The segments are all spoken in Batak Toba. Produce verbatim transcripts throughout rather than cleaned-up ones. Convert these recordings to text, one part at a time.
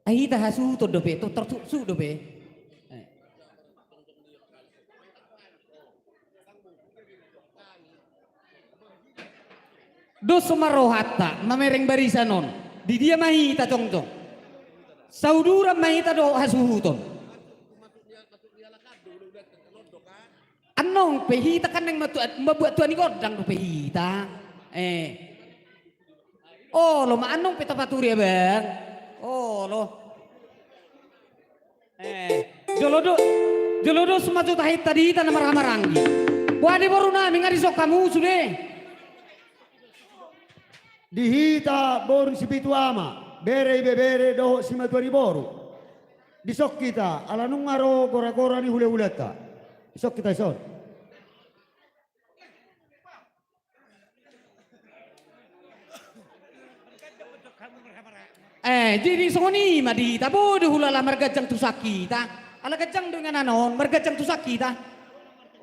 Ai hita hasuhuton dope, to, torsuksuk dope. Eh. Dos ma rohanta mamereng barisan on. Di dia ma hita jongjong? Sauduran ma hita dohot hasuhuton. Annon pe hita kan naeng mambuat tua ni gondang dope hita. Eh. Olo ma, annon pe tapaturi abang. Olo. Eh, jolo do, jolo dos ma jo tahinta di hita na marhahamaranggi. Boha di boru nami, nga dison hamu sude? Di hita boru ni si Pitu Ama, bere, ibebere dohot simatua ni boru. Dison hita, ala nunga ro gora-gora ni hulahulanta. Dison hita dison. Eh, jadi songon i ma di hita, boi do hulala marganjang tusan hita. Ala ganjang do inganan on, marganjang tusan hita.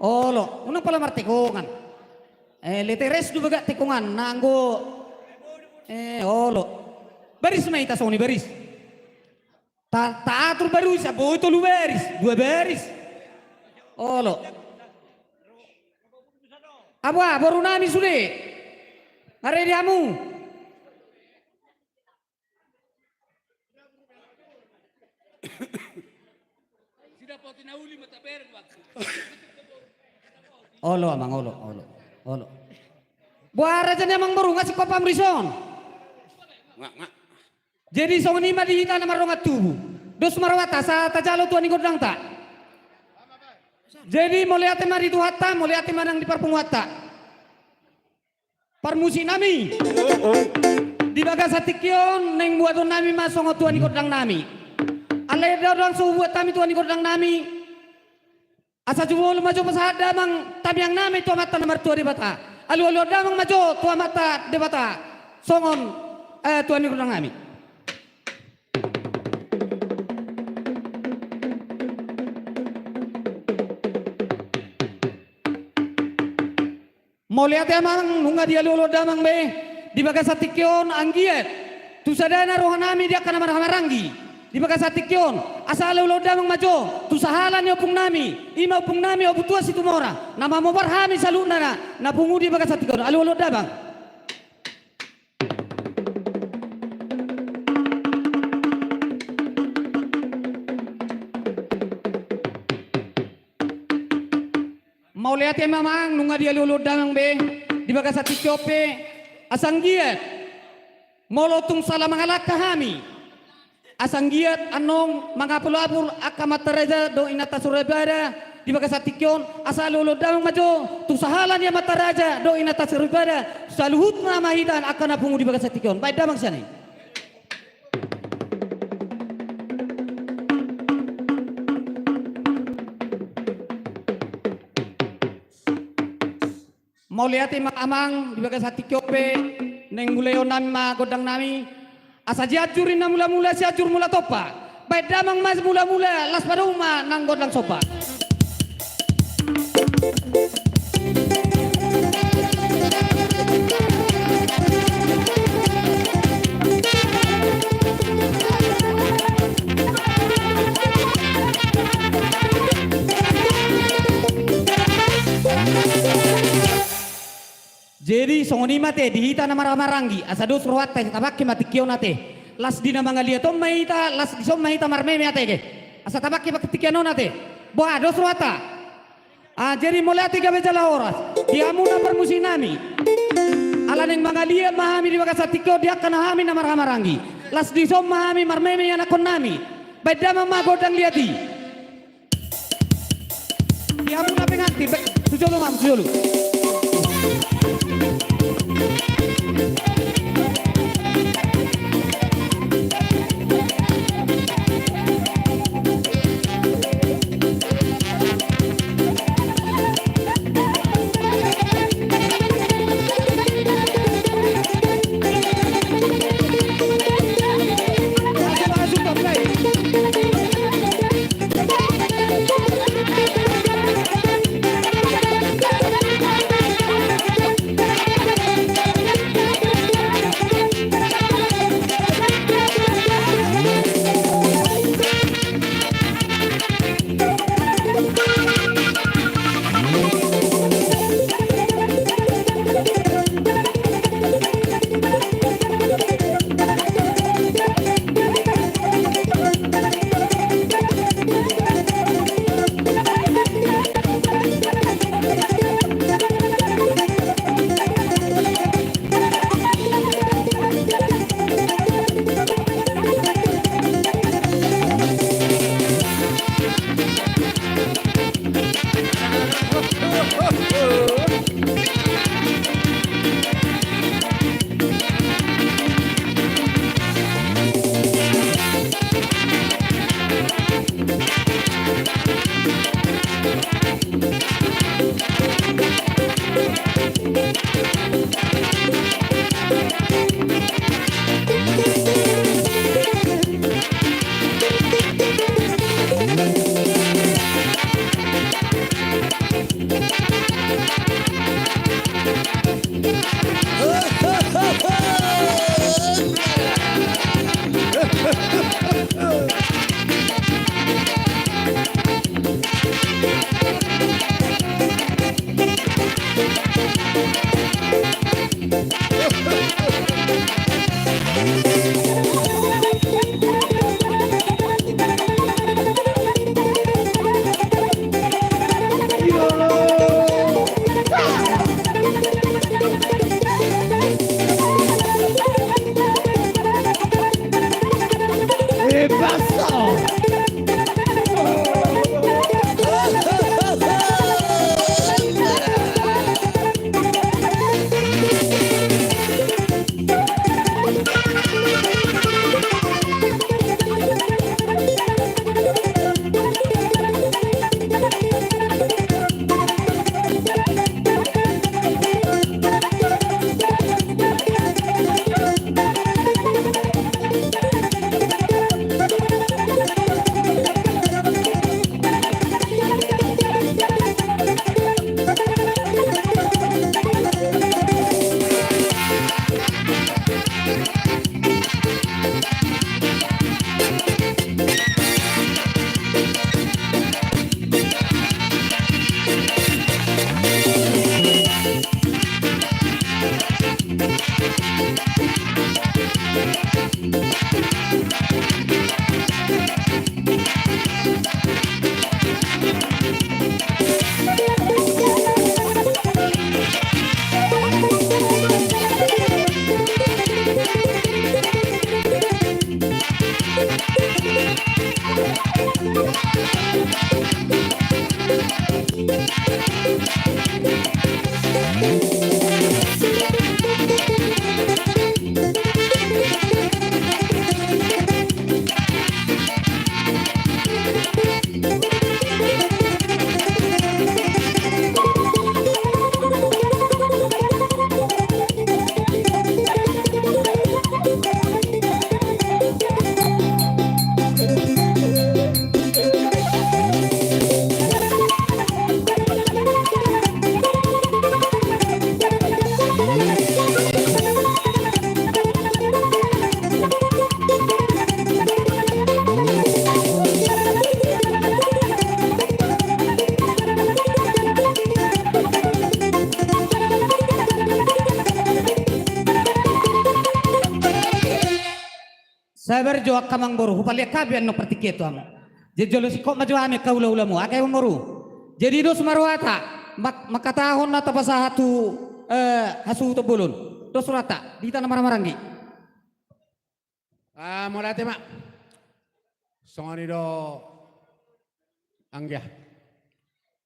Olo, unang pola martekongan. Eh, leteres do bagak tekongan, na anggo. Eh, olo. Baris ma hita songon i, baris. Ta, taatur barusa, boi tolu baris, dua baris. Olo. Boha, boru nami sude? Maridi hamu. Olo amang, olo, olo, olo. Boha raja ni amang boru, nga singkop hamu dison? Nga, nga. Jadi songon i ma di hita na mardongan tubu. Dos ma rohanta, asa tajalo tua ni gondangta. Jadi mauliate ma di Tuhanta, mauliate ma nang di parpunguanta. Parmusik nami. Di bagasan tingki on naeng buaton nami ma songon tua ni gondang nami. Alai ndang so hubuat hami tua ni gondang nami. Asa jumolo ma jo pasahat damang tamiang nami tu Amanta na martua Debata. Alualuhon damang ma jo tu Amanta Debata. Songon, eh, tua ni gondang nami. Mauliate amang, nunga dialualuhon damang be, di bagasan tingki on anggiat tu sadana roha nami di angka na marhahamaranggi di bagasan tingki on, asa alualuhon damang ma jo tu sahala ni ompung nami, i ma ompung nami Ompu Tuan Situmorang, na mamobar hami saluhutna na, na pungu di bagasan tingki on, alualuhon damang. Mauliate ma amang, nunga dialualuhon damang be, di bagasan tingki on pe, asa anggiat molo tung sala mangalangka hami, asa anggiat annon mangapulapul angka amanta raja dohot inanta soripada di bagasan tingki on, asa alualuhon damang ma jo tu sahala ni amanta raja dohot inanta soripada, saluhutna ma hita angka na pungu di bagasan tingki on. Baen damang sian i. Mauliate ma amang, di bagasan tingki on pe naeng mulaion nami ma gondang nami. Asa Sianjur ninna mulamula, Sianjur mula tompa. Baen damang ma mulamula, laos padomu ma nang gondang somba. Jadi songon i ma ate, di hita na marhahamaranggi, asa dos rohanta, asa tapangke ma tingki on ate. Las di na mangaliat on ma hita, las dison ma hita marmeme ate ge. Asa tapangke ma tingki on ate. Boha, dos rohanta. Ah, jadi mauliate gabe jala horas di hamu na parmusik nami. Ala naeng mangaliat ma hami di bagasan tingki on di angka na hami na marhahamaranggi. Las dison ma hami marmeme ianakhon nami. Baen damang ma gondang liat i. Di hamu na pengantin, baen tu jolo ma, tu jolo. Sabar jo angka amangboru, hupalehon hami annon partingkian tu hamu. Jadi jolo singkop ma jo hami angka hulahulamuna, angka amangboru. Jadi dos ma rohanta, mak-, mangkatahon na tapasahat tu, eh, hasuhuton bolon. Dos rohanta, di hita na marhahamaranggi. Ah, mauliate ma. Songon i do anggia.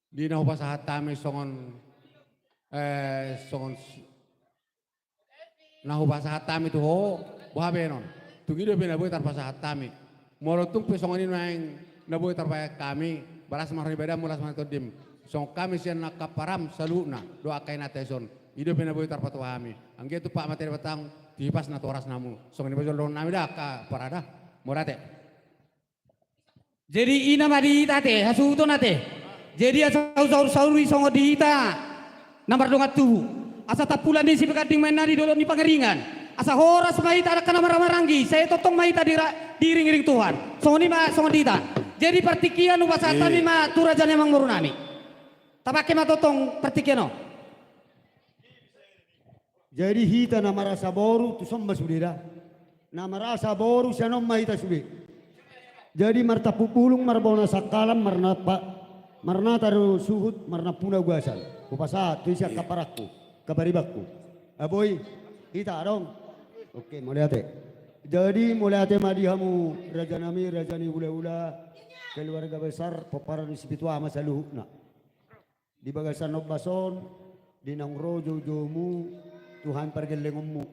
Di na hupasahat hami songon, eh, songon s-, na hupasahat hami tu ho, boha baenon. Tung i dope na boi tarpasahat hami. Molo tung pe songon i nuaeng na boi tarbahen hami, balas ma roha ni badanmu, las ma roha ni tondim. Songon hami sian angka param saluhutna, dohot angka inanta dison. I dope na boi tarpatupa hami. Anggiat tumpak ma tene batang, tipas na toras namu. Songon i ma jolo dohonon nami da angka parada. Mauliate. Jadi i nama di hita ate, hasuhuton ate. Jadi asa husaursauron songon di hita na mardongan tubu. Asa tampulan ni Sipiganding ma inna di dolok ni Pangaringan. Asa horas ma hita angka na marhahamaranggi, sai tongtong ma hita dira-, diiringiring Tuhan. Songon i ma songon di hita. Jadi partingkian hupasahat hami ma tu raja ni amangboru nami. Tapangke ma tongtong partingkian on. Jadi hita na marasa boru tu son ma sude da. Na marasa boru sian on ma hita sude. Jadi martampuk bulung, marbona sangkalan, marnapa-, marnata do suhut, marnampuna ugasan. Hupasahat tu isi angka paranku, angka paribanku. Aboi, hita adong. Oke, mauliate. Jadi mauliate ma di hamu raja nami, raja ni hulahula, keluarga besar pomparan ni Sipitu Ama saluhutna. Di bagasan ombas on, di naung ro joujoumu, tu hami pargellengonmu.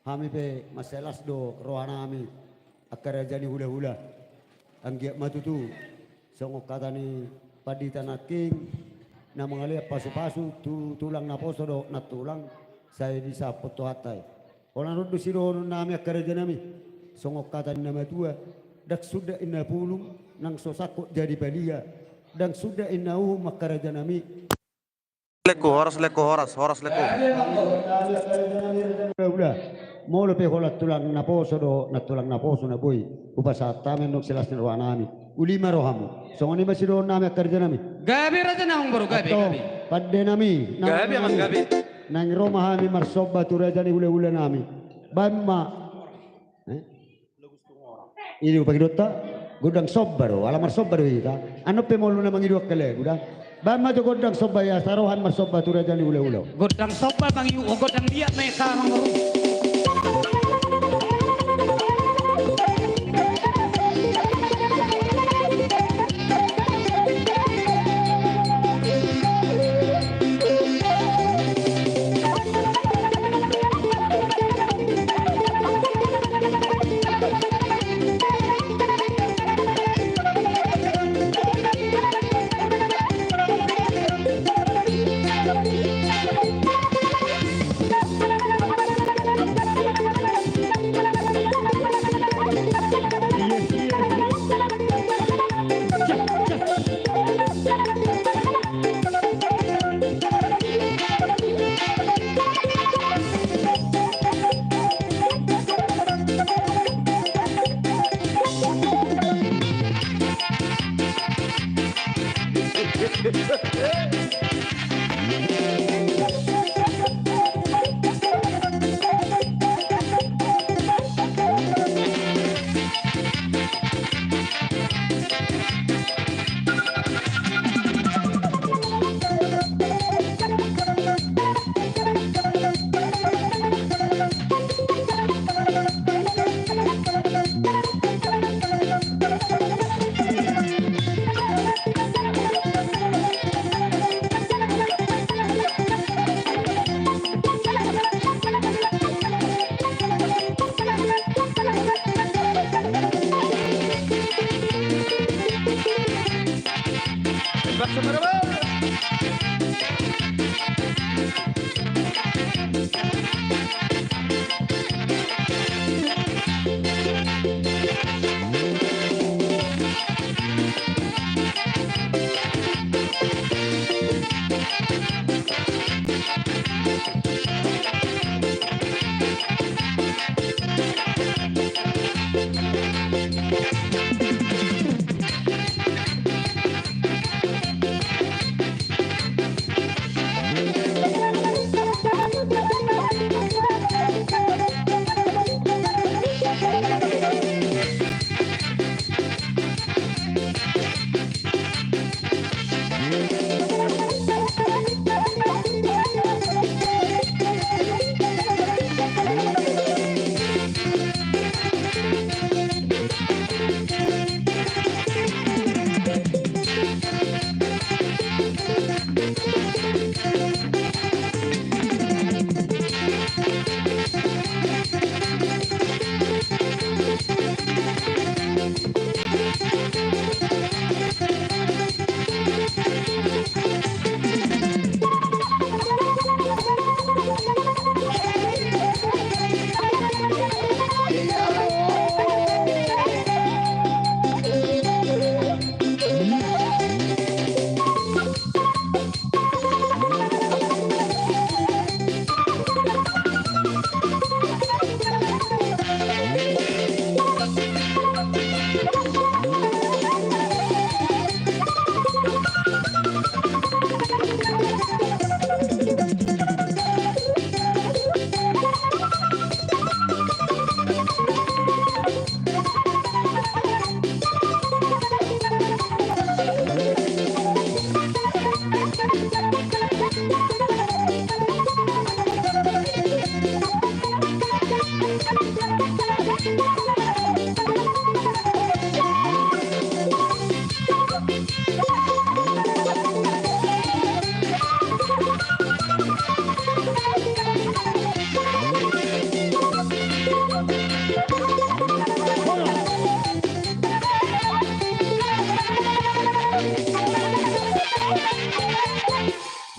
Hami pe mansai las do roha nami, angka raja ni hulahula. Anggiat ma tutu, songon hata ni pandita nangkin, na mangalean pasupasu, tu tulang naposo dohot nantulang, sai disahaphon Tuhanta i. Holan on do sidohonon nami angka raja nami. Songon hata ni na matua, ndang suda inna pulung, nang so sangkot jadi palia. Ndang suda inna uhum angka raja nami. Lengku, horas lengku, horas, horas lengku. Ula, ula. Molo pe holan tulang naposo dohot nantulang naposo na boi hupasahat hami annon silas ni roha nami. Uli ma rohamu. Songon i ma sidohonon nami angka raja nami. Gabe raja nami, amangboru, gabe, gabe. Pande nami. Gabe, amang, gabe. Naeng ro ma hami marsomba tu raja ni hulahula nami. Baen ma. Eh? I do pangidoanta? Gondang somba do, ala marsomba do hita. Annon pe molo na mangido angka lagu da. Baen ma jo gondang somba i asa ro hami marsomba tu raja ni hulahula. Gondang somba mangido, gondang dia ma i asa mangido.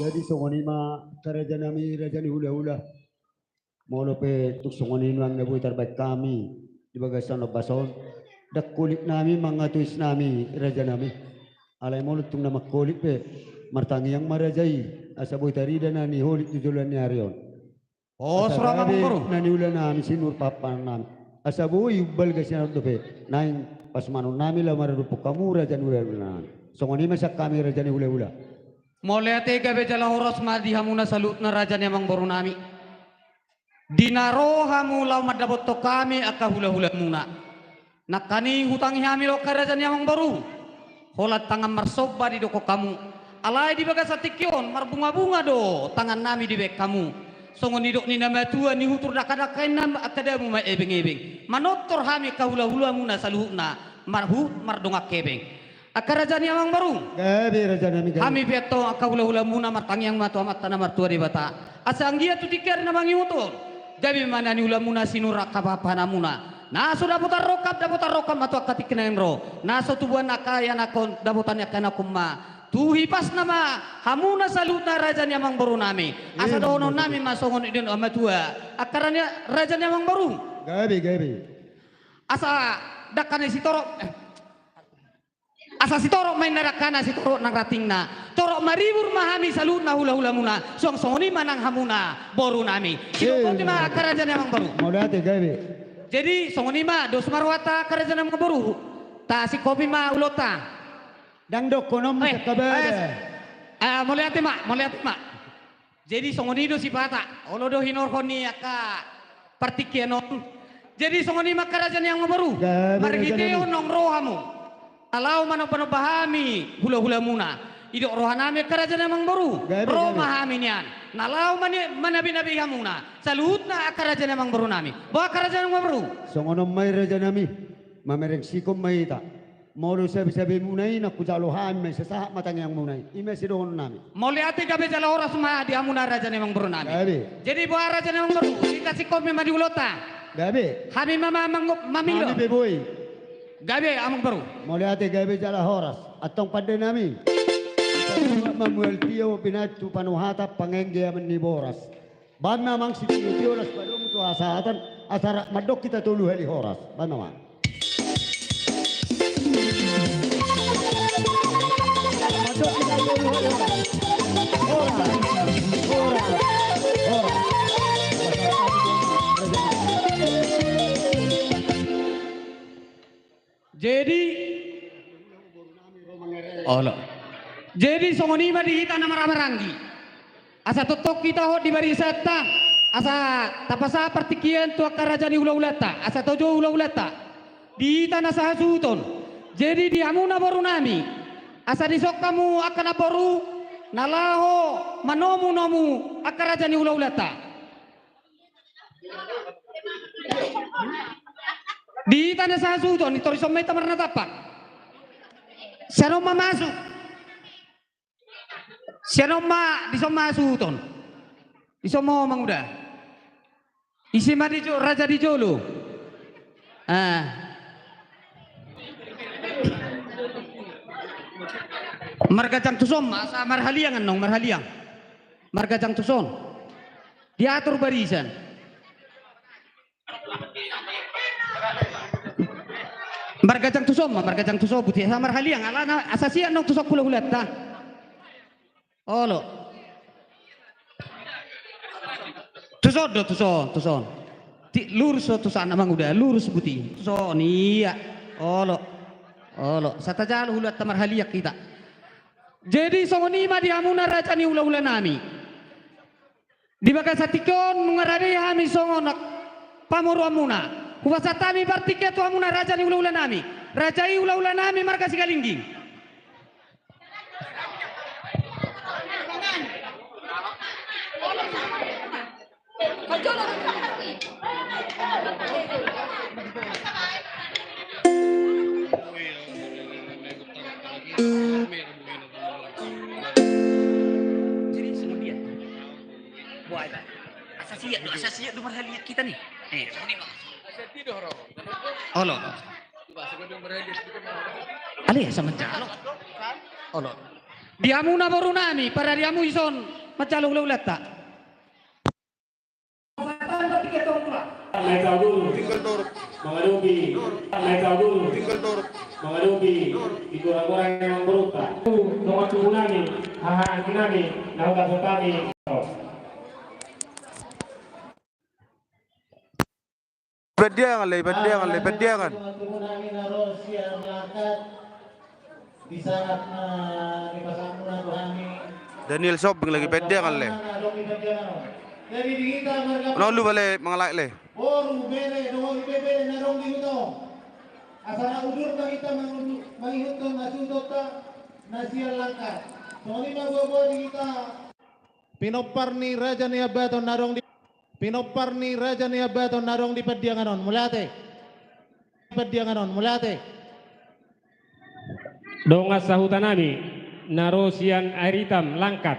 Jadi songon i ma raja nami, raja ni hulahula. Molo pe tung songon i nuaeng na boi tarbaen hami di bagasan ombas on, ndang holit nami mangatois nami raja nami. Alai molo tung na mangholit pe, martangiang ma raja i, asa boi tarida na niholit tu joloan ni ari on. Asa gabe na niula nami sinur pahanpahan nami, asa boi umbalga sian on dope naeng pasupanon nami laho maradophon hamu raja ni hulahula nami. Songon i ma sian hami raja ni hulahula. Mauliate, gabe jala horas ma di hamuna saluhutna raja ni amangboru nami. Di na ro hamu laho mandapothon hami angka hulahulamuna. Nangkaning hutangi hami do angka raja ni amangboru, holan tangan marsomba didokhon hamu. Alai di bagasan tingki on marbungabunga do tangan nami dibahen hamu. Songon nidok ni na matua, nihutur dakdakka inna angka damu ma ebengebeng. Manortor hami angka hulahulamuna saluhutna marhut mardongan hepeng. Angka raja ni amangboru. Gabe raja nami, gabe. Hami pe antong angka hulahulamuna martangiang ma tu Amanta na martua Debata, asa anggiat tu tingki ari na mangihut on gabe ma na niulamuna, sinur angka pahanpahanmuna. Na so dapotan rongkap, dapotan rongkap ma tu angka tingki na naeng ro. Na so tubuan angka ianakhon, dapotan ni angka ianakhon ma. Tu hipasna ma hamuna saluhutna raja ni amangboru nami. Asa dohonon nami ma songon nidok ni na matua. Angka raja ni amangboru. Gabe, gabe. Asa dangka ni sitorop, eh, asa sitorop ma inna dangkana, sitorop nang rantingna. Torop maribur ma hami saluhutna hulahulamuna. Suang songon i ma nang hamuna boru nami. Sidok boti ma angka raja ni amangboru. Mauliate, gabe. Jadi songon i ma dos ma rohanta angka raja ni amangboru. Tasingkopi ma ulaonta. Ndang dohonon muse kabar. Mauliate ma, mauliate ma. Jadi songon i do sipata, olo do hinorhon ni angka partingkian on. Jadi songon i ma angka raja ni amangboru. Gabe, raja nami. Marhitehon naung ro hamu, na laho manombanomba hami hulahulamuna. Didok roha nami angka raja ni amangboru. Gabe, gabe. Ro ma hami nian. Na laho mani-, manabinabei hamuna saluhutna angka raja ni amangboru nami. Boha angka raja ni amangboru. Songon on ma i raja nami. Mamereng sikon ma hita. Molo sabesabemuna i na hujalo hami ma i, sahat ma tangiangmuna i. I ma sidohonon nami. Mauliate, gabe jala horas ma di hamuna raja ni amangboru nami. Gabe. Jadi boha raja ni amangboru, hita singkopi ma di ulaonta. Gabe. Hami ma, ma, ma, mamilo. Hami pe boi. Gabe amangboru. Mauliate, gabe jala horas. Antong pande nami. Mamual tio pinantu panuhatan pangengge aman ni boras. Bahen ma amang sitio-tio las padomu tu hasahatan, asa rap mandok hita tolu hali horas. Bahen ma amang. Jadi, olo. Jadi songon i ma di hita na marhahamaranggi. Asa tongtong hita hot di barisanta, asa tapasahat partingkian tu angka raja ni hulahulanta, asa tajou hulahulanta. Di hita na sahasuhuton. Jadi di hamuna boru nami, asa dison hamu angka namboru na laho manomunomu angka raja ni hulahulanta. Di hita na sahasuhuton, di tor dison ma hita marnatampak. Sian on ma masuk. Sian on ma, dison ma hasuhuton. Dison ma ho manguda. Ise ma di jo-, raja di jolo. Ah. Marganjang tuson ma, asa marhaliang annon, marhaliang. Marganjang tuson. Diatur barisan. Marganjang tuson ma, marganjang tuson, buti asa marhaliang, alana asa sian annon tuson hulahulanta. Olo. Tuson do, tuson, tuson. Ti, lurus do tuson, amang uda, lurus buti. Tuson, ia. Olo. Olo. Asa tajalo hulahulanta marhaliang hita. Jadi songon i ma di hamuna raja ni hulahula nami. Di bagasan tingki on nunga rade hami songon pamoruonmuna. Hupasahat hami partingkian tu hamuna raja ni hulahula nami. Raja i hulahula nami marga Sigalingging. Jadi songon dia. Buat. Asa siat do, asa siat do marhaliang hita ni. Eh, songon i ma. Olo. Ale, asa manjalo. Olo. Di hamuna boru nami, parade hamu dison manjalo hulahulanta. Tinggal dorong. Mangadopi, tinggal dorong. Mangadopi, di gorang-gorang ni amangborunta. Dongan tubu nami, haha anggi nami, na hudapot hami. Pandiangan, lai, pandiangan, lai, pandiangan. Dongan tubu nami na ro sian Langkat, di sahat na dipasahat muna tu hami. Daniel Sobing lagi pendiangan le. Jadi di hita marga, unang lupa le mangalai le. Boru, bere dohot ibebere na adong di huta on. Asa ra udur ma hita mangihuthon hasuhutonta na sian Langkat. Songon i ma boa-boa di hita. Pinompar ni Raja Nababan na adong di, pinompar ni Raja Nababan na adong di pendiangan on. Mauliate. Pendiangan on. Mauliate. Dongan sahuta nami na ro sian Aritam, Langkat.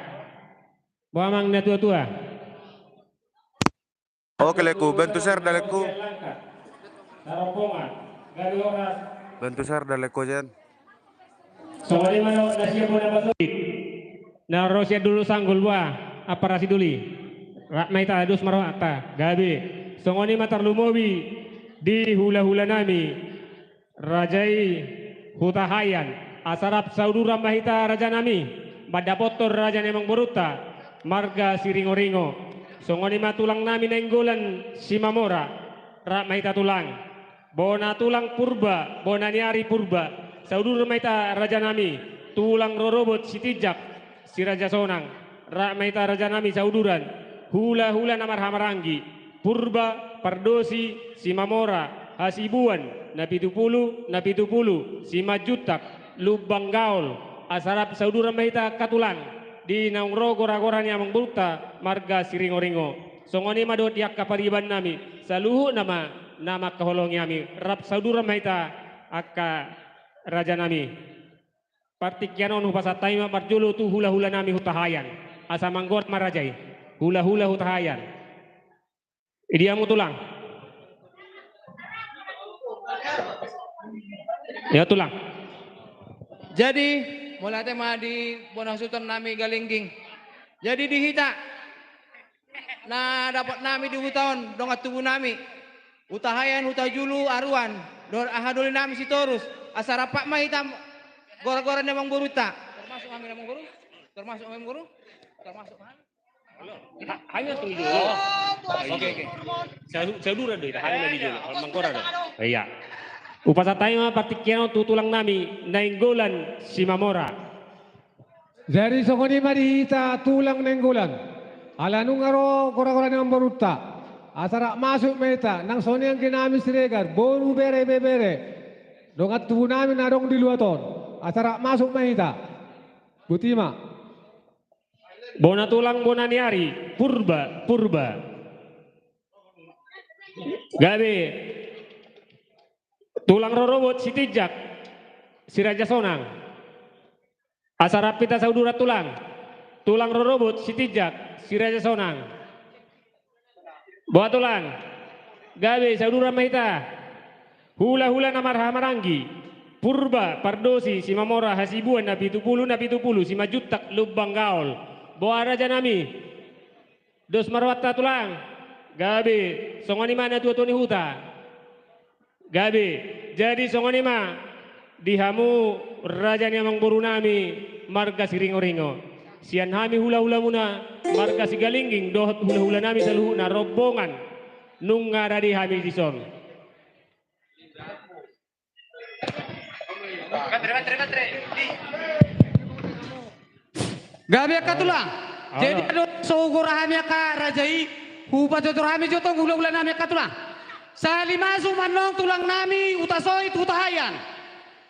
Boa amang na tua-tua. Oke, lengku, bantu share da, lengku. Bantu share da, lengku, jan. Songon i ma na siap na ro sian Dolo Sanggul, boa, ampara si Doli. Rap ma hita, dos ma rohanta, gabe. Songon i ma tarlumobi di hula-hula nami. Raja i Hutahaean, asa rap sauduran ma hita raja nami, mandapothon raja ni amangborunta, marga Siringo-ringo. Songon i ma tulang nami Nainggolan Simamora, rap ma hita tulang. Bona tulang Purba, bona ni ari Purba, sauduran ma hita raja nami, tulang rorobot Sitinjak, Si Raja Sonang, rap ma hita raja nami sauduran, hula-hula na marhahamaranggi, Purba, Pardosi, Simamora, Hasibuan, Napitupulu, Napitupulu, Simanjuntak, Lumban Gaol, asa rap sauduran ma hita angka tulang, di naung ro gora-gora ni amangborunta, marga Siringo-ringo. Songon i ma dohot di angka pariban nami, saluhutna ma na mangkaholongi hami, rap sauduran ma hita angka raja nami. Partingkian on hupasahat hami ma parjolo tu hula-hula nami Hutahaean. Asa manggora ma raja i. Hula-hula Hutahaean. Di dia hamu tulang. Ia tulang. Jadi, mauliate ma di bona hasuhuton nami Galingging. Jadi di hita na dapot nami di huta on, dongan tubu nami. Hutahaean, Hutajulu, Aruan, dohot aha doli nami Sitorus, asa rap ma hita gora-gora ni amangborunta. Termasuk hami amangboru? Termasuk hami amangboru? Termasuk hami? Ha-, hanya tu dulu. Oh, oke, oke. Saya, saya dulu deh, hanya di dulu. Manggora deh. Iya. Hupasahat hami ma partingkian on tu tulang nami, Nainggolan Simamora. Jadi songon i ma di hita tulang Nainggolan. Ala nunga ro gora-gora ni amangborunta. Asa rap masuk ma hita, nang songon i anggi nami Siregar, boru, bere, ibebere. Dongan tubu nami na adong di luat on. Asa rap masuk ma hita. Boti ma. Bona tulang, bona ni ari, Purba, Purba. Gabe. Tulang rorobot Sitinjak, Si Raja Sonang. Asa rap hita sauduran tulang. Tulang rorobot Sitinjak, Si Raja Sonang. Boa tulang. Gabe, sauduran ma hita. Hula-hula na marhahamaranggi. Purba, Pardosi, Simamora, Hasibuan, Napitupulu, Napitupulu, Simanjuntak, Lumban Gaol. Boa raja nami. Dos ma rohanta tulang. Gabe, songon i ma na tua-tua ni huta. Gabe, jadi songon i ma di hamu raja ni amangboru nami marga Siringo-ringo. Sian hami hula-hula muna marga Sigalingging dohot hula-hula nami saluhutna rombongan nunga rade hami dison. Gabe angka tulang. Jadi adong so hugora hami angka raja i, hupatortor hami jo tong hula-hula nami angka tulang. Sahali masuk ma annon tulang nami Hutasoit, Hutahaean.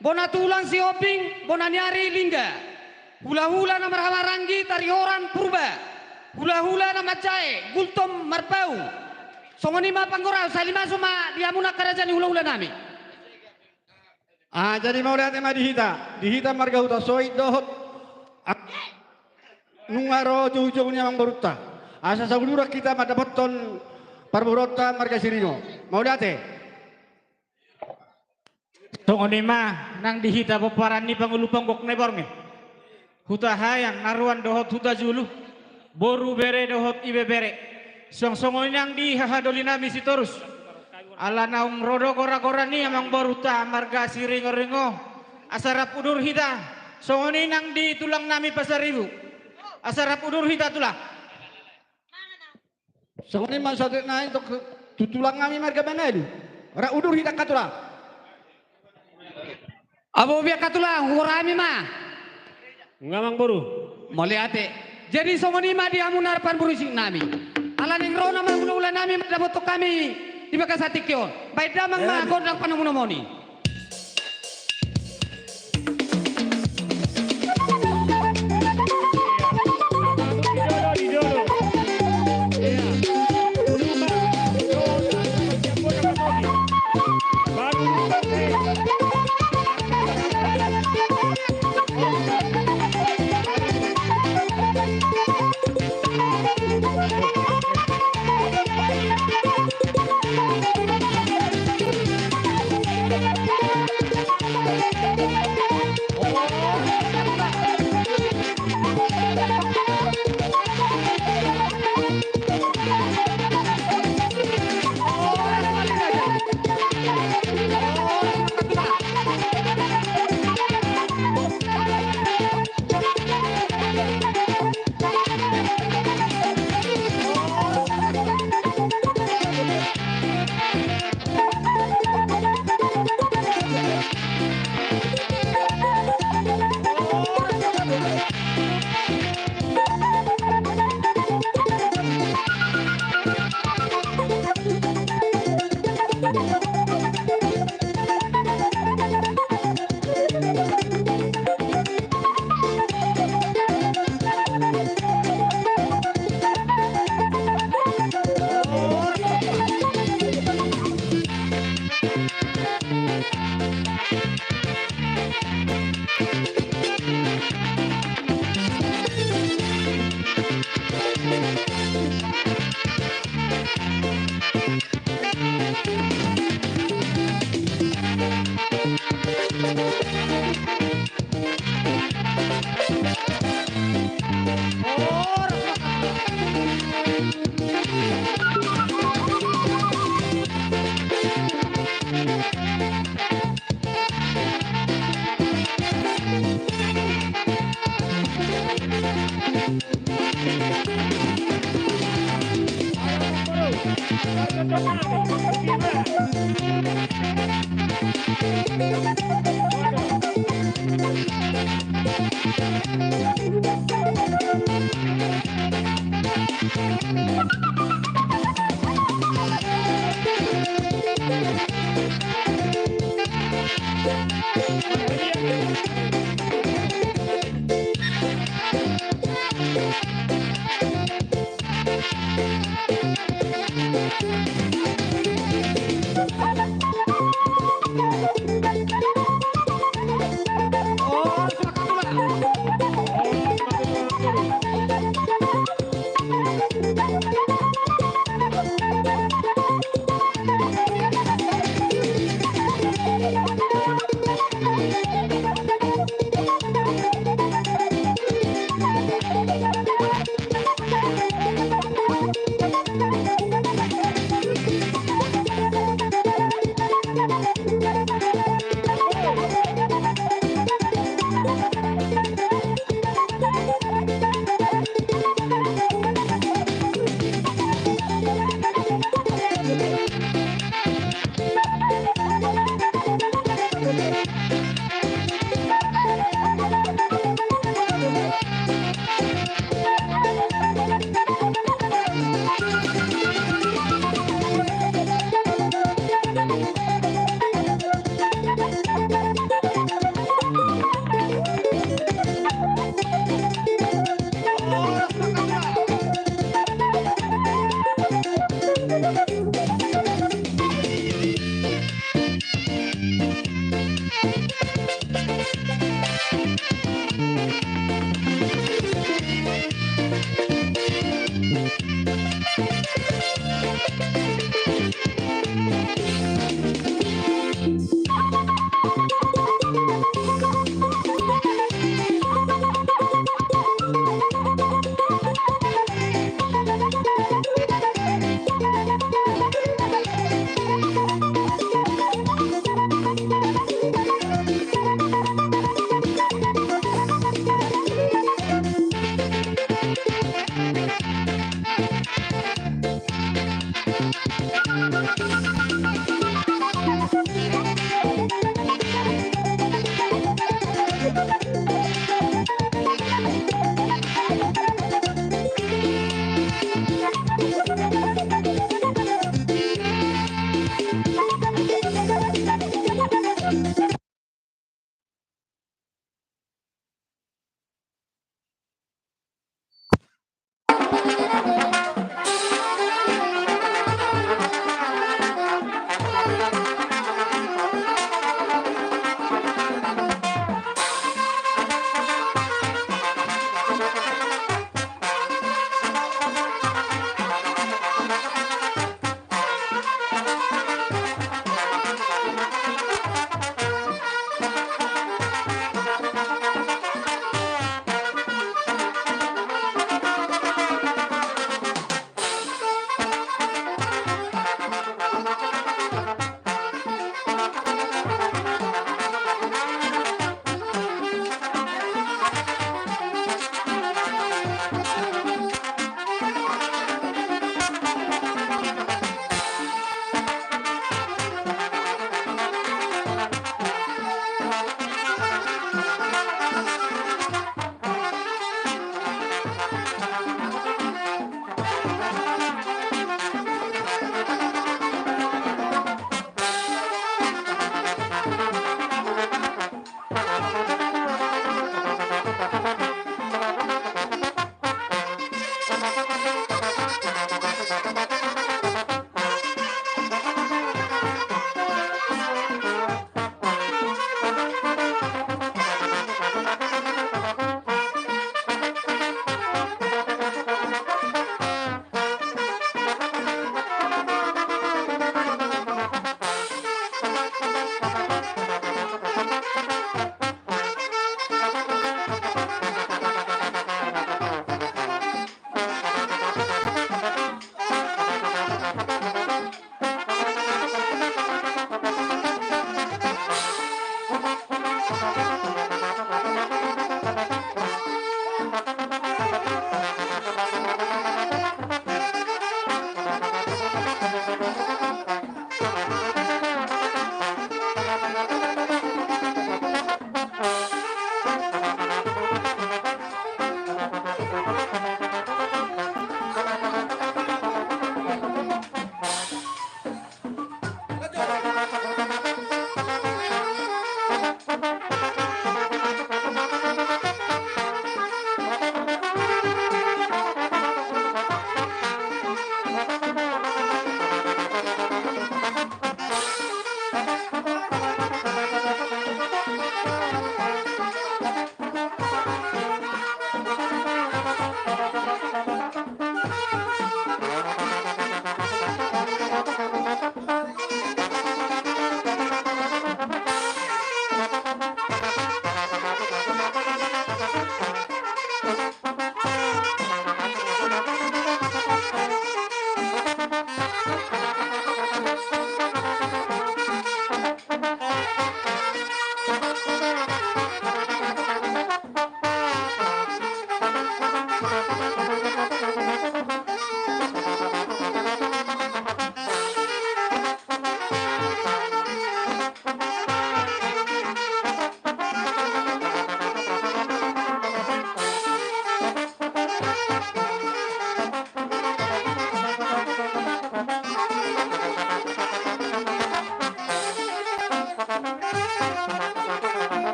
Bona tulang Sihombing, bona ni ari Lingga. Hula-hula na marhahamaranggi Tarihoran, Purba. Hula-hula na manjae Gultom, Marpaung. Songon i ma panggora, sahali masuk ma di hamuna angka raja ni hula-hula nami. Ah, jadi mauliate ma di hita, di hita marga Hutasoit dohot, ah, nunga ro joujou ni amangborunta. Asa sauduran hita mandapothon parboruonta marga Siringo. Mauliate. Songon i ma nang di hita pomparan ni pangulu panggok na i borngin. Hutahaean, Aruan dohot Hutajulu, boru, bere dohot ibebere. Songon i nang di hahadoli nami Sitorus. Ala naung ro do gora-gora ni amangborunta marga Siringo-ringo. Asa rap udur hita. Songon i nang di tulang nami Pasaribu. Asa rap udur hita tulang. Songon i ma saotik nai tu, tu tulang nami marga Manalu. Rap udur hita angka tulang. Abobi angka tulang, hugora hami ma. Nunga amangboru. Mauliate. Jadi songon i ma di hamu na parmusiknami. Ala naeng ro nama hulahula nami mandapothon hami di bagasan tingki on. Baen damang ma gondang panomunomuni.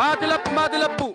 Mate lampu, mate lampu.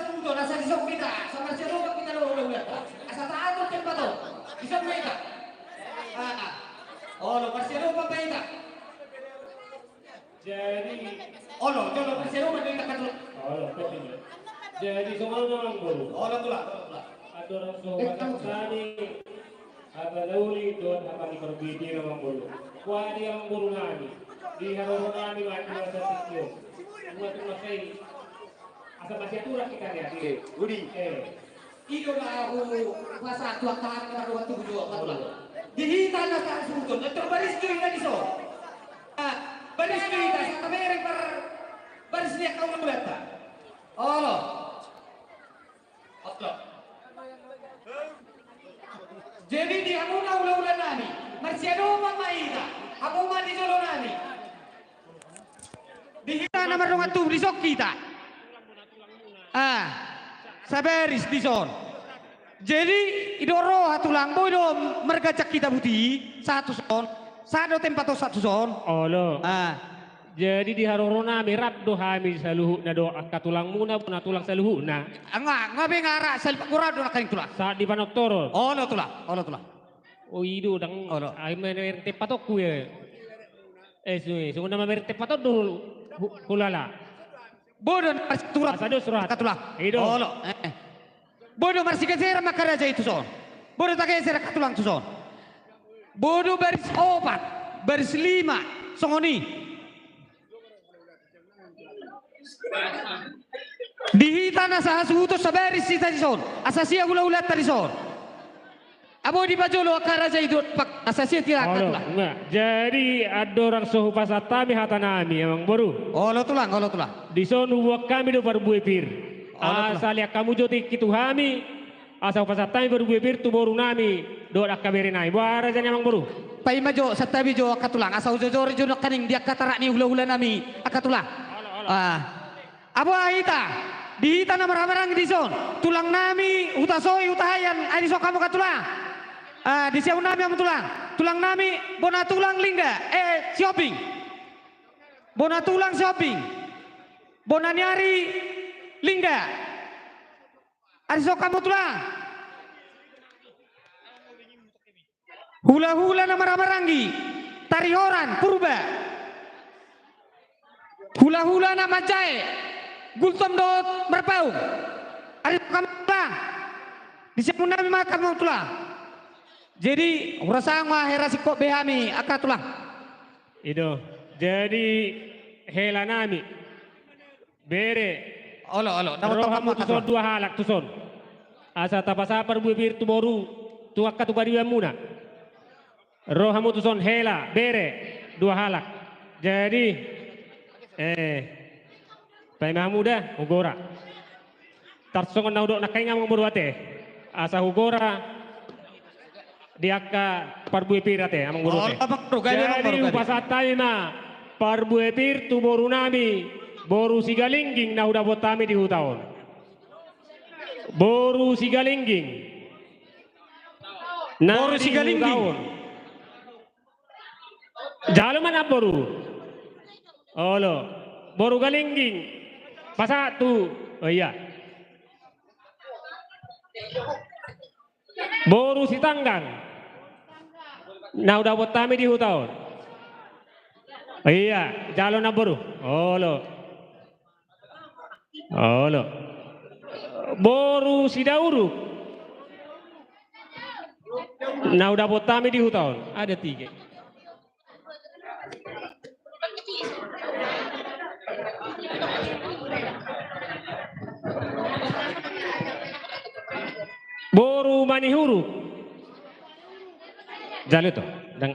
Suhut on, asa dison hita, asa marsiadopan hita do hula-hulanta. Asa taat do tempat on. Dison ma hita. Ah, olo, marsiadopan ma hita. Jadi, olo, jolo, marsiadopan do hita, Tulang. Olo, betul. Jadi, songon on, Amangboru. Olo, Tulang, olo, Tulang. Andorang so, eh, pasahat hami, hata na uli dohot hata ni parbue pir, Amangboru. Boha di Amangboru nami, di haroro nami ma di masa sitio. Dua tu masa i. Asa masiaturan hita, ya. Oke, Budi. Eh. I do na hupasahat tu angka na mardongan tubu jo, angka Tulang. Di hita na sasuhuton, na terbaris jo hita dison. Ah, baris jo hita, asa tabereng par-, baris ni angka hula-hulanta. Olo. Oke. Jadi di hamuna hula-hula nami, marsiadopan ma hita, hamu ma di jolo nami. Di hita na mardongan tubu dison hita. Ah, sabaris dison. Jadi, i do roha Tulang, boi do marganjang hita buti, sahat tuson, sahat do tempat on sahat tuson. Olo. Ah. Jadi di haroro nami rap do hami saluhutna dohot angka tulangmuna, bona tulang saluhutna. Nga, nga be nga rap, salipat gora do nangkaning Tulang. Sahat di panortoron. Olo Tulang, olo Tulang. O i do ndang, olo. Ai mamereng tempat on ku ya. Eh, su-, songon na mamereng tempat on do hu-, hu-, hulala. Boi do na marsurat. Asa do surat. Angka Tulang. I do. Olo. Eh. Boi do marsigeseran ma angka raja i tuson. Boi do tageser angka Tulang tuson. Boi do baris opat, baris lima, songon i. Di hita na sahasuhuton sabaris hita dison, asa sia hula-hulanta dison. Abo dipajolo angka raja i dohot pak-, asa sia hita angka Tulang. Olo, nga. Jadi andorang so hupasahat hami hata nami, Amangboru. Olo Tulang, olo Tulang. Dison huboan hami do parbue pir. Olo Tulang. Asa lean hamu jo tingki tu hami, asa hupasahat hami parbue pir tu boru nami dohot angka bere nami. Boha raja ni Amangboru? Paima jo, santabi jo angka Tulang, asa hujojori jo nangkaning di angka tarak ni hula-hula nami angka Tulang. Olo, olo. Ah. Abo hita, di hita na marhahamaranggi dison, tulang nami, Hutasohi, Hutahaean, ai dison hamu angka Tulang. Ah, di siamun nami hamu Tulang. Tulang nami, bona tulang Lingga, eh, Sihombing. Bona tulang Sihombing. Bona ni ari Lingga. Ai dison hamu Tulang. Hula-hula na marhahamaranggi, Tarihoran, Purba. Hula-hula na manjae, Gultom dohot Marpaung. Ai dison hamu Tulang. Di siamun nami ma hamu Tulang. Jadi, hurasa nga hera singkop be hami angka Tulang. I do. Jadi, hela nami. Bere. Olo, olo. Ro hamu tuson dua halak tuson. Asa tapasahat parbue pir tu boru, tu angka tu paribanmuna. Ro hamu tuson hela, bere, dua halak. Jadi, eh, paima hamu da, hugora. Tarsongon na hudok nangkaning Amangboru ate. Asa hugora di angka parbue pir ate, Amangboru ate. Olo, Amangboru, gabe Amangboru, gabe. Jadi hupasahat hami ma parbue pir tu boru nami, boru Sigalingging na hudapot hami di huta on. Boru Sigalingging. Na boru di Sigalingging. Huta on. Jalo ma namboru. Olo. Boru Galingging. Pasahat tu. Oh iya. Boru Sitanggang. Na hudapot hami di huta on. Iya, jalo namboru. Olo. Olo. Boru Sidauruk. Na hudapot hami di huta on. Ada tiga. Boru Manihuruk. Jalo tu. Dang.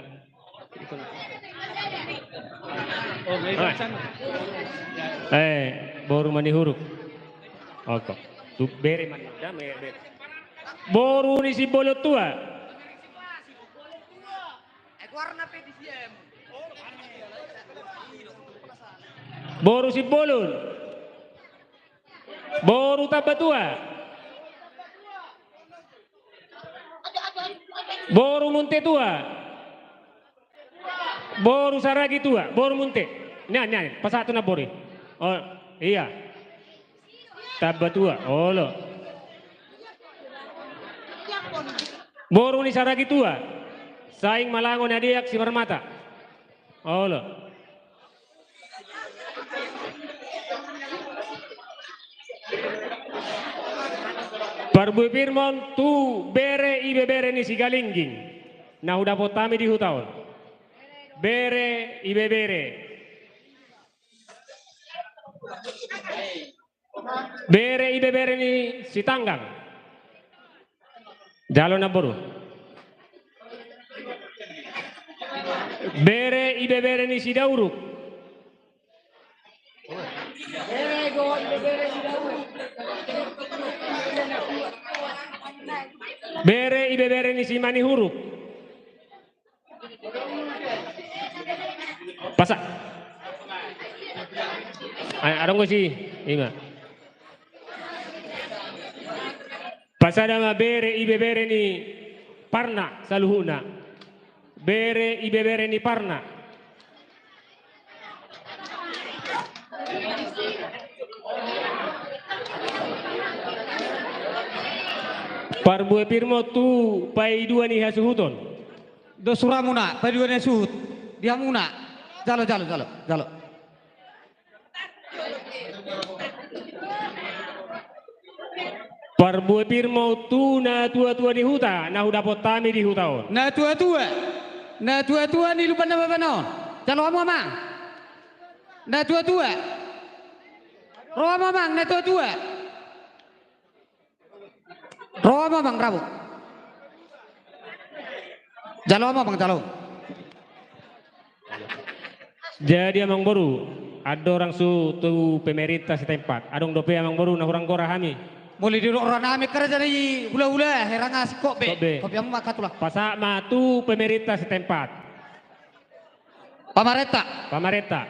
Eh, boru Manihuruk. Oko. Tu bere Manihuruk. Boru ni Simbolon Tua. Boru Simbolon. Boru Tambatua. Boru Munte Tua. Boru Saragi Tua, boru Munte. Nian, nian, pasahat tu namboru i. Oh, iya. Tambatua, olo. Boru ni Saragitua, Saing Malango na Deak Simarmata. Olo. Parbue pir ma on tu bere ibebere ni Sigalingging na hudapot hami di huta on. Bere ibebere. Bere ibebere ni Sitanggang. Jalo na boru. Bere ibebere ni Sidauruk. Bere ibebere ni Simanihuruk. Pasa. Ai, adong do si, ima. Pasada ma bere ibebere ni Parna saluhutna. Bere ibebere ni Parna. Parbue pir ma on tu paidua ni hasuhuton. Dos suramuna, paidua ni hasuhut. Di hamuna. Jalo, jalo, jalo, jalo. Parbue pir ma on tu natuatua ni huta na hudapot hami di huta on. Natuatua. Natuatua ni Lumban Nababan on. Jalo hamu, Amang. Natuatua. Ro hamu, Amang, natuatua. Ro hamu, Amang, rabo. Jalo hamu, Amang, jalo. Jadi, Amangboru, andorang so tu pemerintah setempat, adong dope, Amangboru, na hurang gora hami? Molo didok roha nami, angka raja ni hulahula, hera nga singkop be. Singkop be. Kopiamu ma, angka tulang. Pasahat ma tu pemerintah setempat. Pamarenta. Pamarenta.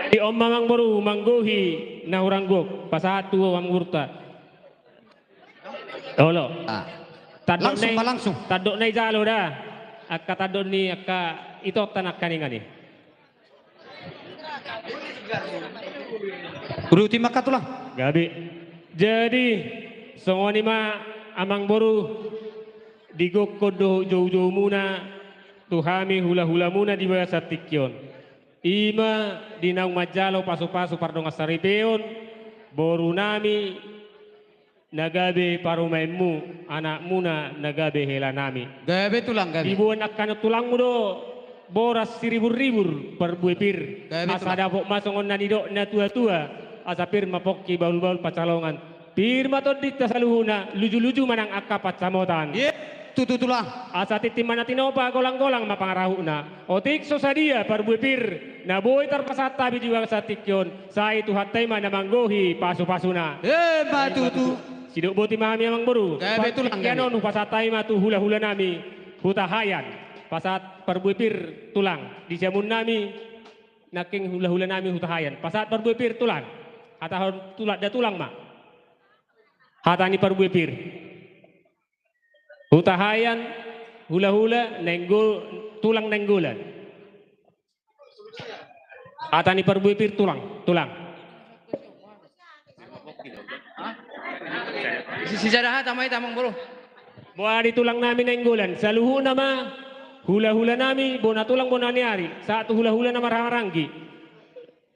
Jadi on ma, Amangboru, manggohi na hurang gok. Pasahat tu Amangborunta. Olo. Ah. Tandok langsung nai, ma langsung. Tandok na i jalo da. Angka tandok ni angka itotan angka ningan i. Uduti ma, angka tulang. Gabe. Jadi, songon i ma, Amangboru, digokkon dohot joujoumuna tu hami hulahulamuna di bagasan tingki on. I ma di naung manjalo pasupasu pardongansaripeon, boru nami, na gabe parumaenmu, anakmuna na gabe hela nami. Gabe, tulang, gabe. Diboan angka na tulangmu do boras siriburribur, parbue pir. Gabe, tulang. Asa dapot ma songon na nidok natuatua, asa pir ma pongki bahulbahul pansalongan. Pir ma tondinta saluhutna, lujuluju ma nang angka pansamotan. Ye, tutu, tulang. Asa tintin ma na tinopa, golanggolang ma pangarahutna. Otik so sadia, parbue pir, na boi tarpasahat hami di bagasan tingki on, sai Tuhanta i ma na manggohi pasupasuna. Emma tutu. Sidok boti ma hami, Amangboru. Gabe, tulang, gabe. Partingkian on hupasahat hami ma tu hulahulanami Hutahaean. Pasahat parbue pir, tulang, di siamunnami nangkin hulahulanami Hutahaean. Pasahat parbue pir, tulang. Hatahon tulang, da tulang ma. Hata ni parbue pir. Hutahaean, hulahula, Nainggo-, tulang Nainggolan. Hata ni parbue pir, tulang, tulang. Si-, sisada hata ma hita, Amangboru. Boha di tulangnami Nainggolan, saluhutna ma hulahulanami, bona tulang, bona ni ari, sahat tu hulahula na marhahamaranggi.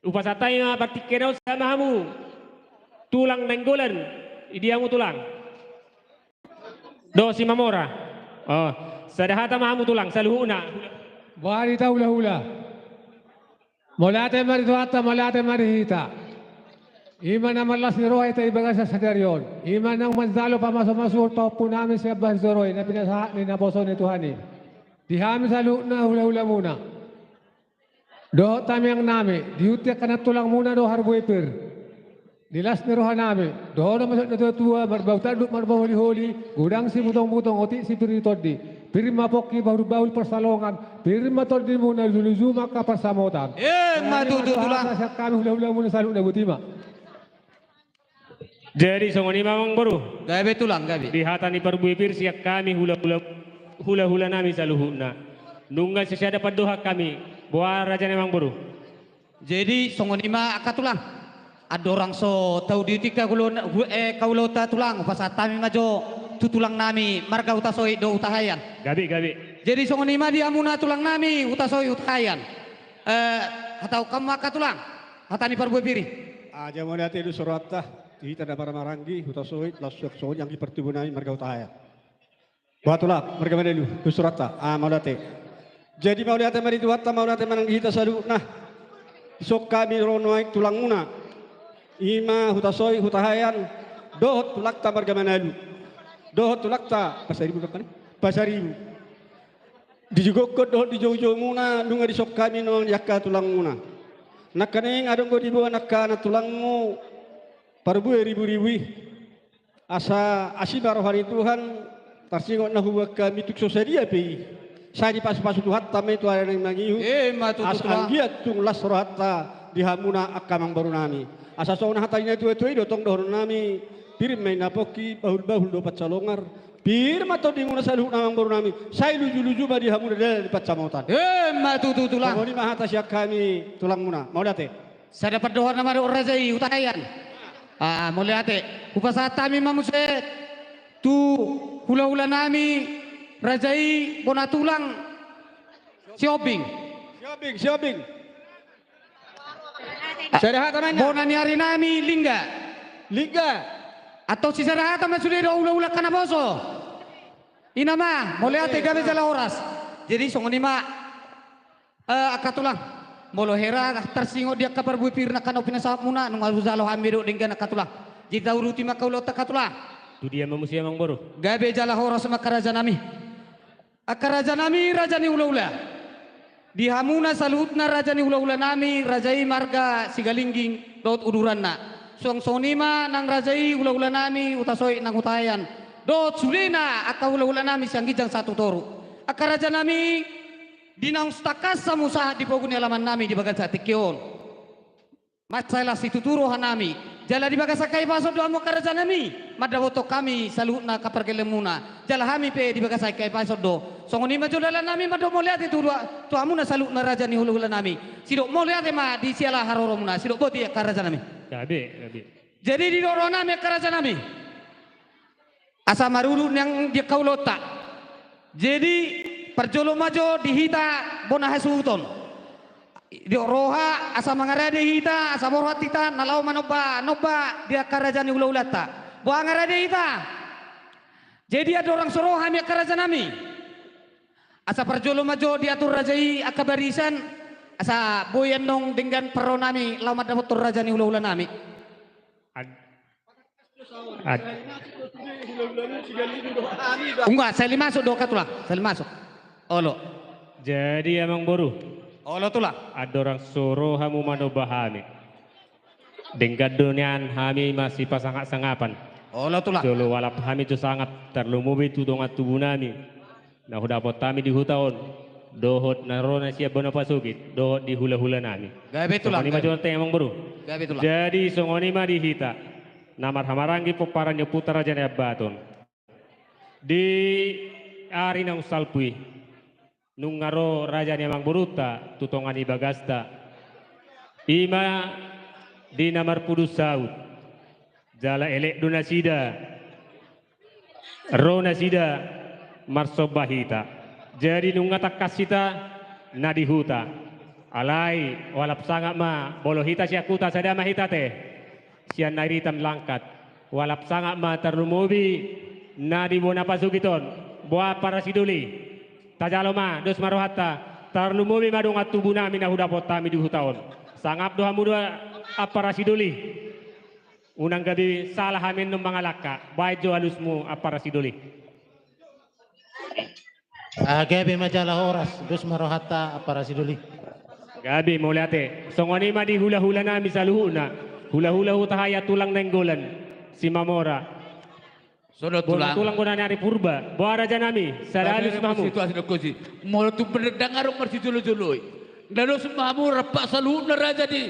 Hupasahat hami ma partingkian on, sada ma hamu. Tulang Nainggolan, di dia hamu, tulang? Dohot Simamora. Oh, sada hata ma hamu, tulang, saluhutna. Boha di hita hulahula. Mauliate ma di Tuhanta, mauliate ma di hita. I ma na marlas ni roha hita di bagasan sadari on. I ma naung manjalo pamasumasuon pahompunami sian Bah Sitoroi, na pinasahat ni naposo ni Tuhan i. Di hami saluhutna hulahulamuna. Dohot tangiangnami, diuti angka na tulangmuna do parbue pir. Di las ni rohanami, dohonon ma songon natuatua, marbau tanduk, marbau holiholi, godang sibutongmutong, otik sipir ni tondi. Pir ma pongki bahulbahul pansalongan, pir ma tondimuna, lujuluju ma angka pansamotan. Emma tutu, tulang. Sian hami hulahulamuna saluhutna, boti ma. Jadi, songon i ma, Amangboru. Gabe, tulang, gabe. Di hata ni parbue pir sian hami hulahula, hulahulanami saluhutna. Nunga sisada pandohan hami. Boha raja ni amangboru. Jadi songon i ma angka tulang. Andorang so taudiuti hangoluan, hu-, eh, hangoluanta tulang, hupasahat hami ma jo tu tulang nami marga Hutasoit dohot Hutahaean. Gabe, gabe. Jadi songon i ma di hamuna tulang nami Hutasoit Hutahaean. Eh, hatahon hamu ma angka tulang hata ni parbue pir i. Ah, jadi mauliate do sude rohanta di hita na marhahamaranggi Hutasoit, laos songon i anggi partubu nami marga Hutahaean. Boha tulang, marga Manalu, dos rohanta. Ah, mauliate. Jadi mauliate ma di Tuhanta, mauliate ma nang di hita saluhutna. Dison hami ro nuaeng tulangmuna. I ma Hutasoit, Hutahaean, dohot tulangta marga Manalu. Dohot tulangta Pasaribu, kan? Pasaribu. Di gokhon dohot di joujoumuna, nunga dison hami nuaeng di angka tulangmuna. Nangkaning adong do diboan angka tulangmu parbue riburibu i. Asa asi ma roha ni Tuhan, tarsingot na huboan hami tung so sadia pe i. Sai dipasupasu Tuhanta ma i tu ari na naeng mangihut. Emma tutu, tulang. Asa anggiat tung las rohanta di hamuna angka amangboru nami. Asa songon hata ni natuatua i do tong dohonon nami, pir ma inna pongki, bahulbahul do pansalongar. Pir ma tondimuna saluhutna amangboru nami. Sai lujuluju ma di hamuna dalan ni pansamotan. Emma tutu, tulang. Songon i ma hata sian hami tulangmuna. Mauliate. Sada pandohan nama dohot raja i Hutahaean. Ah, mauliate. Hupasahat hami ma muse tu hulahula nami raja i bona tulang Sihombing. Sihombing, Sihombing. Ah, sada hata ma inna. Bona ni ari nami Lingga. Lingga. Antong sisada hata ma sude dohot hulahula angka naposo. I ma, mauliate, gabe jala horas. Jadi songon i ma. Eh, angka tulang, molo hera tarsingot di angka parbue pir nangkin na pinasahatmuna, nunga hujalo hami do denggan angka tulang. Jadi tauduti ma hangoluanta angka tulang. Tu dia ma muse amangboru. Gabe jala horas ma angka raja nami. Angka raja nami, raja ni hulahula. Di hamuna saluhutna raja ni hulahula nami, raja i marga Sigalingging dohot uduranna. Suang songon i ma nang raja i hulahula nami Hutasoit nang Hutahaean. Dohot sudena angka hulahula nami sian ginjang sahat tu toru. Angka raja nami, di naung tangkas hamu sahat di pogu ni alaman nami di bagasan tingki on. Mansai las situtu roha nami. Jala di bagasan hahipason do hamu angka raja nami. Mandapothon hami saluhutna angka pargellenmuna. Jala hami pe di bagasan hahipason do. Songon i ma jo dalan nami mandok mauliate tu, tu hamuna saluhutna raja ni hulahula nami. Sidok mauliate ma di siala haroromuna. Sidok boti angka raja nami. Gabe, gabe. Jadi didok roha nami angka raja nami. Asa marudut nang di angka ulaonta. Jadi parjolo ma jo di hita bona hasuhuton. Didok roha asa mangarade hita, asa borhat hita na laho manomba, nomba di angka raja ni hulahulanta. Boha mangarade hita. Jadi andorang so ro hami angka raja nami. Asa parjolo ma jo diatur raja i angka barisan, asa boi annon denggan parro nami laho mandapothon raja ni hulahula nami. Ad-, ad-, Ungga, sahali masuk do angka tulang, sahali masuk. Olo. Jadi amangboru. Olo tulang. Andorang so ro hamu manomba hami. Denggan do nian hami masipasangapsangapan. Olo tulang. Jolo hualap hami jo sangap tarlumobi tu dongan tubu nami. Na hudapot hami di huta on, dohot na ro na sian bona pasogit, dohot di hulahula nami. Gabe tulang, songon i ma gabe. Jolo teng amangboru. Gabe tulang. Jadi songon i ma di hita, na marhahamaranggi pomparan ni ompunta Raja Nai Ambaton. Di ari naung salpu i, nunga ro raja ni amangborunta tu tonga ni bagasta. I ma di na marpudun saut. Jala elek do nasida. Ro nasida marsomba hita. Jadi nunga tangkas hita na di huta. Alai, hualap sangap ma, molo hita sian huta sada ma hita ate. Sian Nairitan Langkat. Hualap sangap ma tarlumobi na di bona pasogit on. Boha ampara sidoli. Tajalo ma, dos ma rohanta. Tarlumobi ma dongan tubu nami na hudapot hami di huta on. Sangap do hamu do ampara sidoli. Unang gabe sala hami annon mangalangka, baen jo alusmu ampara sidoli. Ah, gabe ma jala horas, dos ma rohanta ampara sidoli. Gabe, mauliate. Songon i ma di hulahula nami saluhutna. Hulahula Hutahaean, Tulang Nainggolan, Simamora. Songon i tulang. Bona tulang, bona ni ari Purba. Boha raja nami, sada alus ma hamu. Molo tung pe ndang adong marsijolojolo i. Na dos ma hamu rap saluhutna raja ni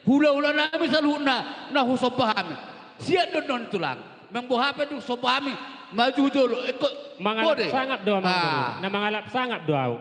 hulahula nami saluhutna, na husomba hami. Sian do annon tulang. Memang boha pe dung somba hami, maju jolo. Eko, mangalap sangap do amang. Ah. Na mangalap sangap do au.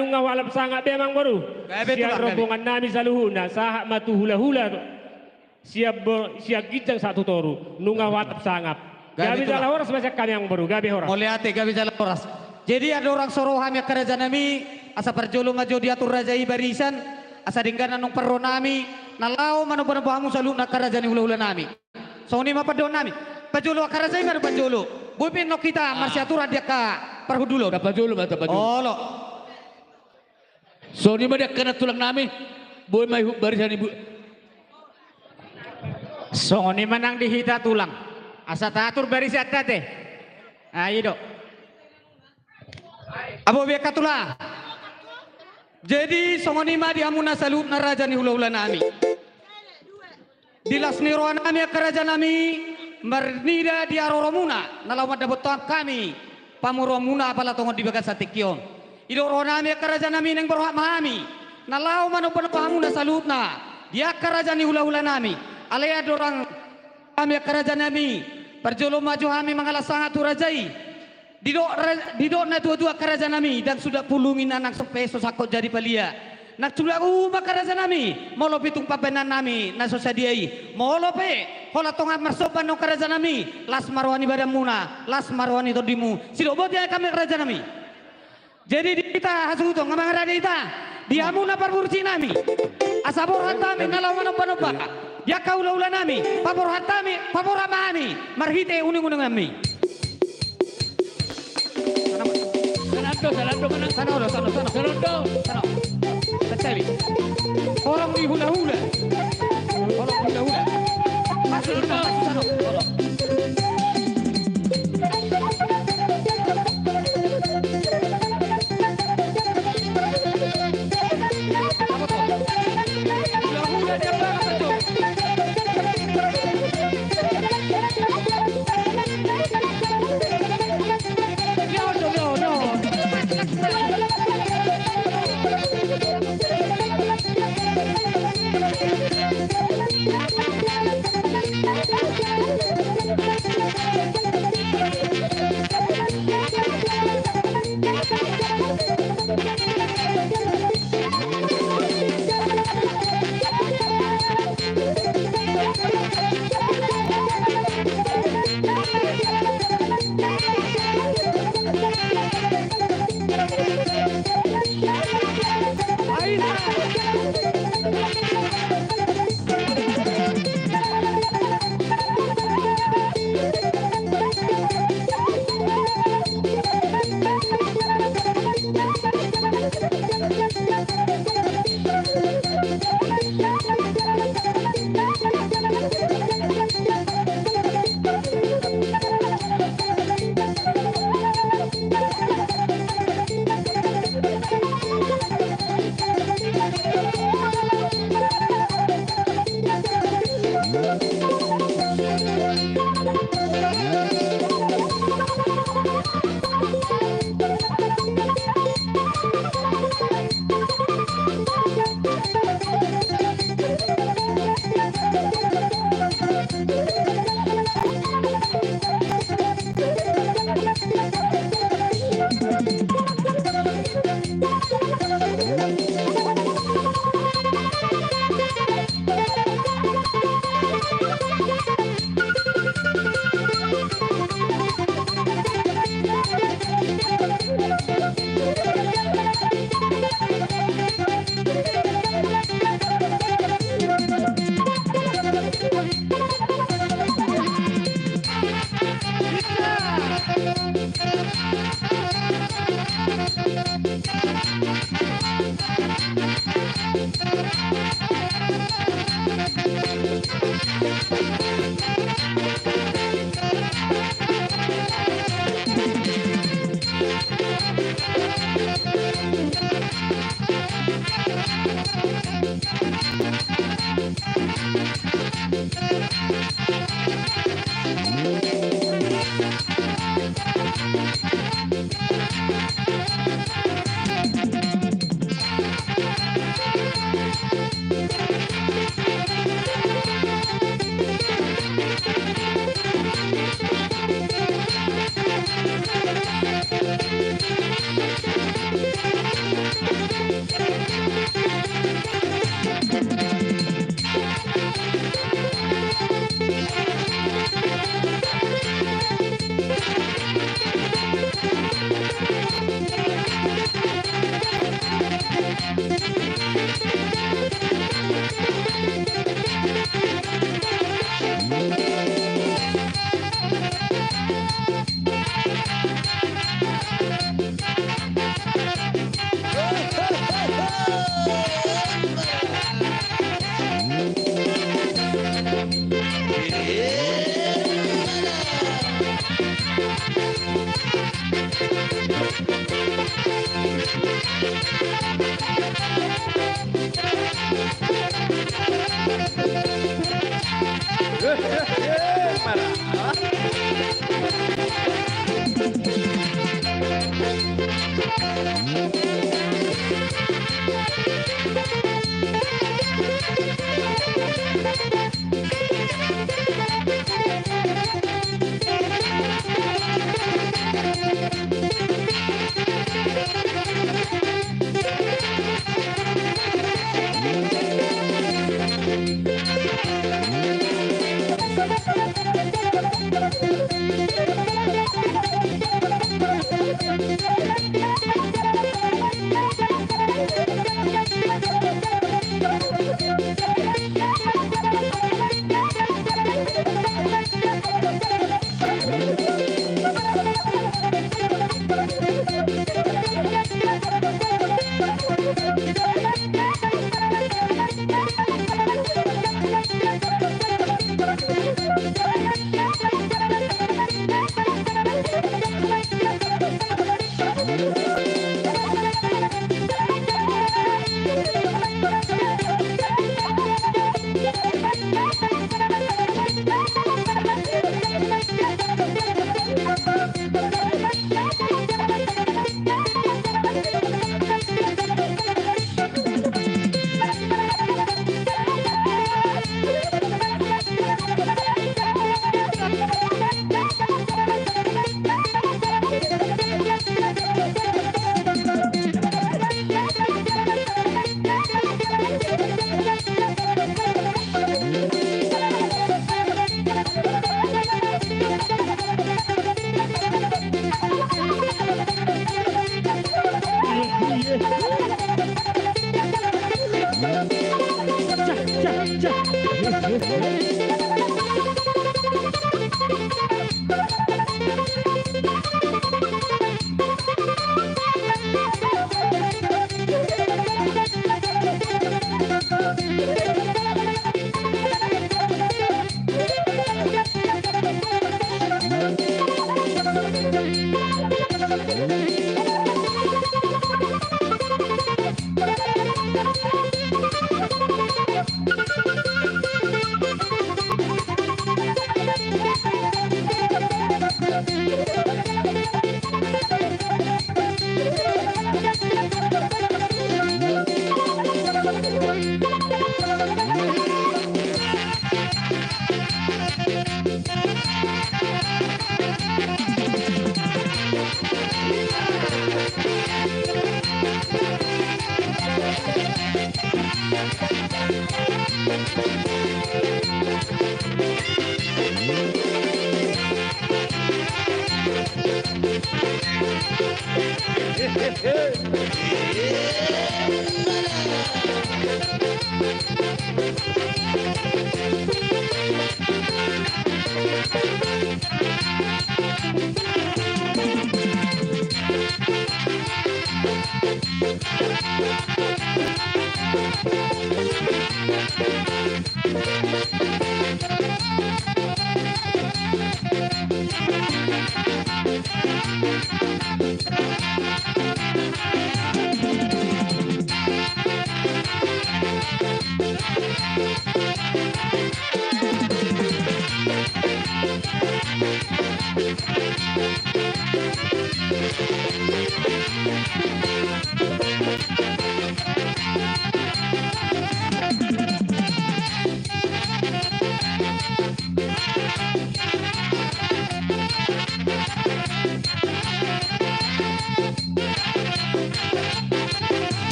nunga hualap sangap be amang boru. Gabe, sian tulang, gabe. Rombongan nami saluhutna, sahat ma tu hula-hula. Sian bo-, sian ginjang sahat tu toru, nunga hualap sangap. Gabe, tulang. Jala horas ma sian hami amang boru, gabe horas. Mauliate, gabe jala horas. Jadi andorang so ro hami angka raja nami, asa parjolo ma jo diatur raja i barisan, asa denggan annon parro nami, na laho manomba-nomba hamu saluhutna angka raja ni hula-hula nami. Songon i ma pandohan nami. Parjolo angka raja i ma do parjolo. Boi pe annon hita, ah, marsiaturan di angka parhundulon. Tapajolo ma, tapajolo. Olo. Songon i ma di angka na tulang nami. Boi ma ihut barisan ibu. Songon i ma nang di hita tulang. Asa taatur barisanta te. Ai do. Abo be angka tulang. Jadi songon i ma di hamuna saluhutna raja ni hula-hula nami. Di las ni roha nami angka raja nami, marnida di haroromuna na laho mandapothon hami pamoruonmuna apala tongon di bagasan tingki on. I do roha nami angka raja nami, naeng borhat ma hami na laho manomba-nomba hamuna saluhutna di angka raja ni hula-hula nami. Alai andorang hami angka raja nami, parjolo ma jo hami mangalap sangap tu raja i. Didok ra-, didok na tua-tua angka raja nami, ndang suda pulung inna nang so pe so sangkot jadi palia. Nang suda uma angka raja nami, molo pe tung pambahenan nami na so sadia i. Molo pe holan tongon marsomba annon angka raja nami, las ma roha ni badanmuna, las ma roha ni tondimu. Sidok boti hami angka raja nami. Jadi di hita hasuhuton, nga mangarade hita, di hamuna parburju nami, asa borhat hami na laho manomba-nomba di angka hula-hula nami, paborhat hami, paborhat ma hami marhite uning-uningan nami. Sana do, sana do, sana. Sana do, sana, sana. Sana do. Sana. Sana. Horong ni hula-hula. Horong ni hula-hula. Masuk, sana, masuk, sana. Horong.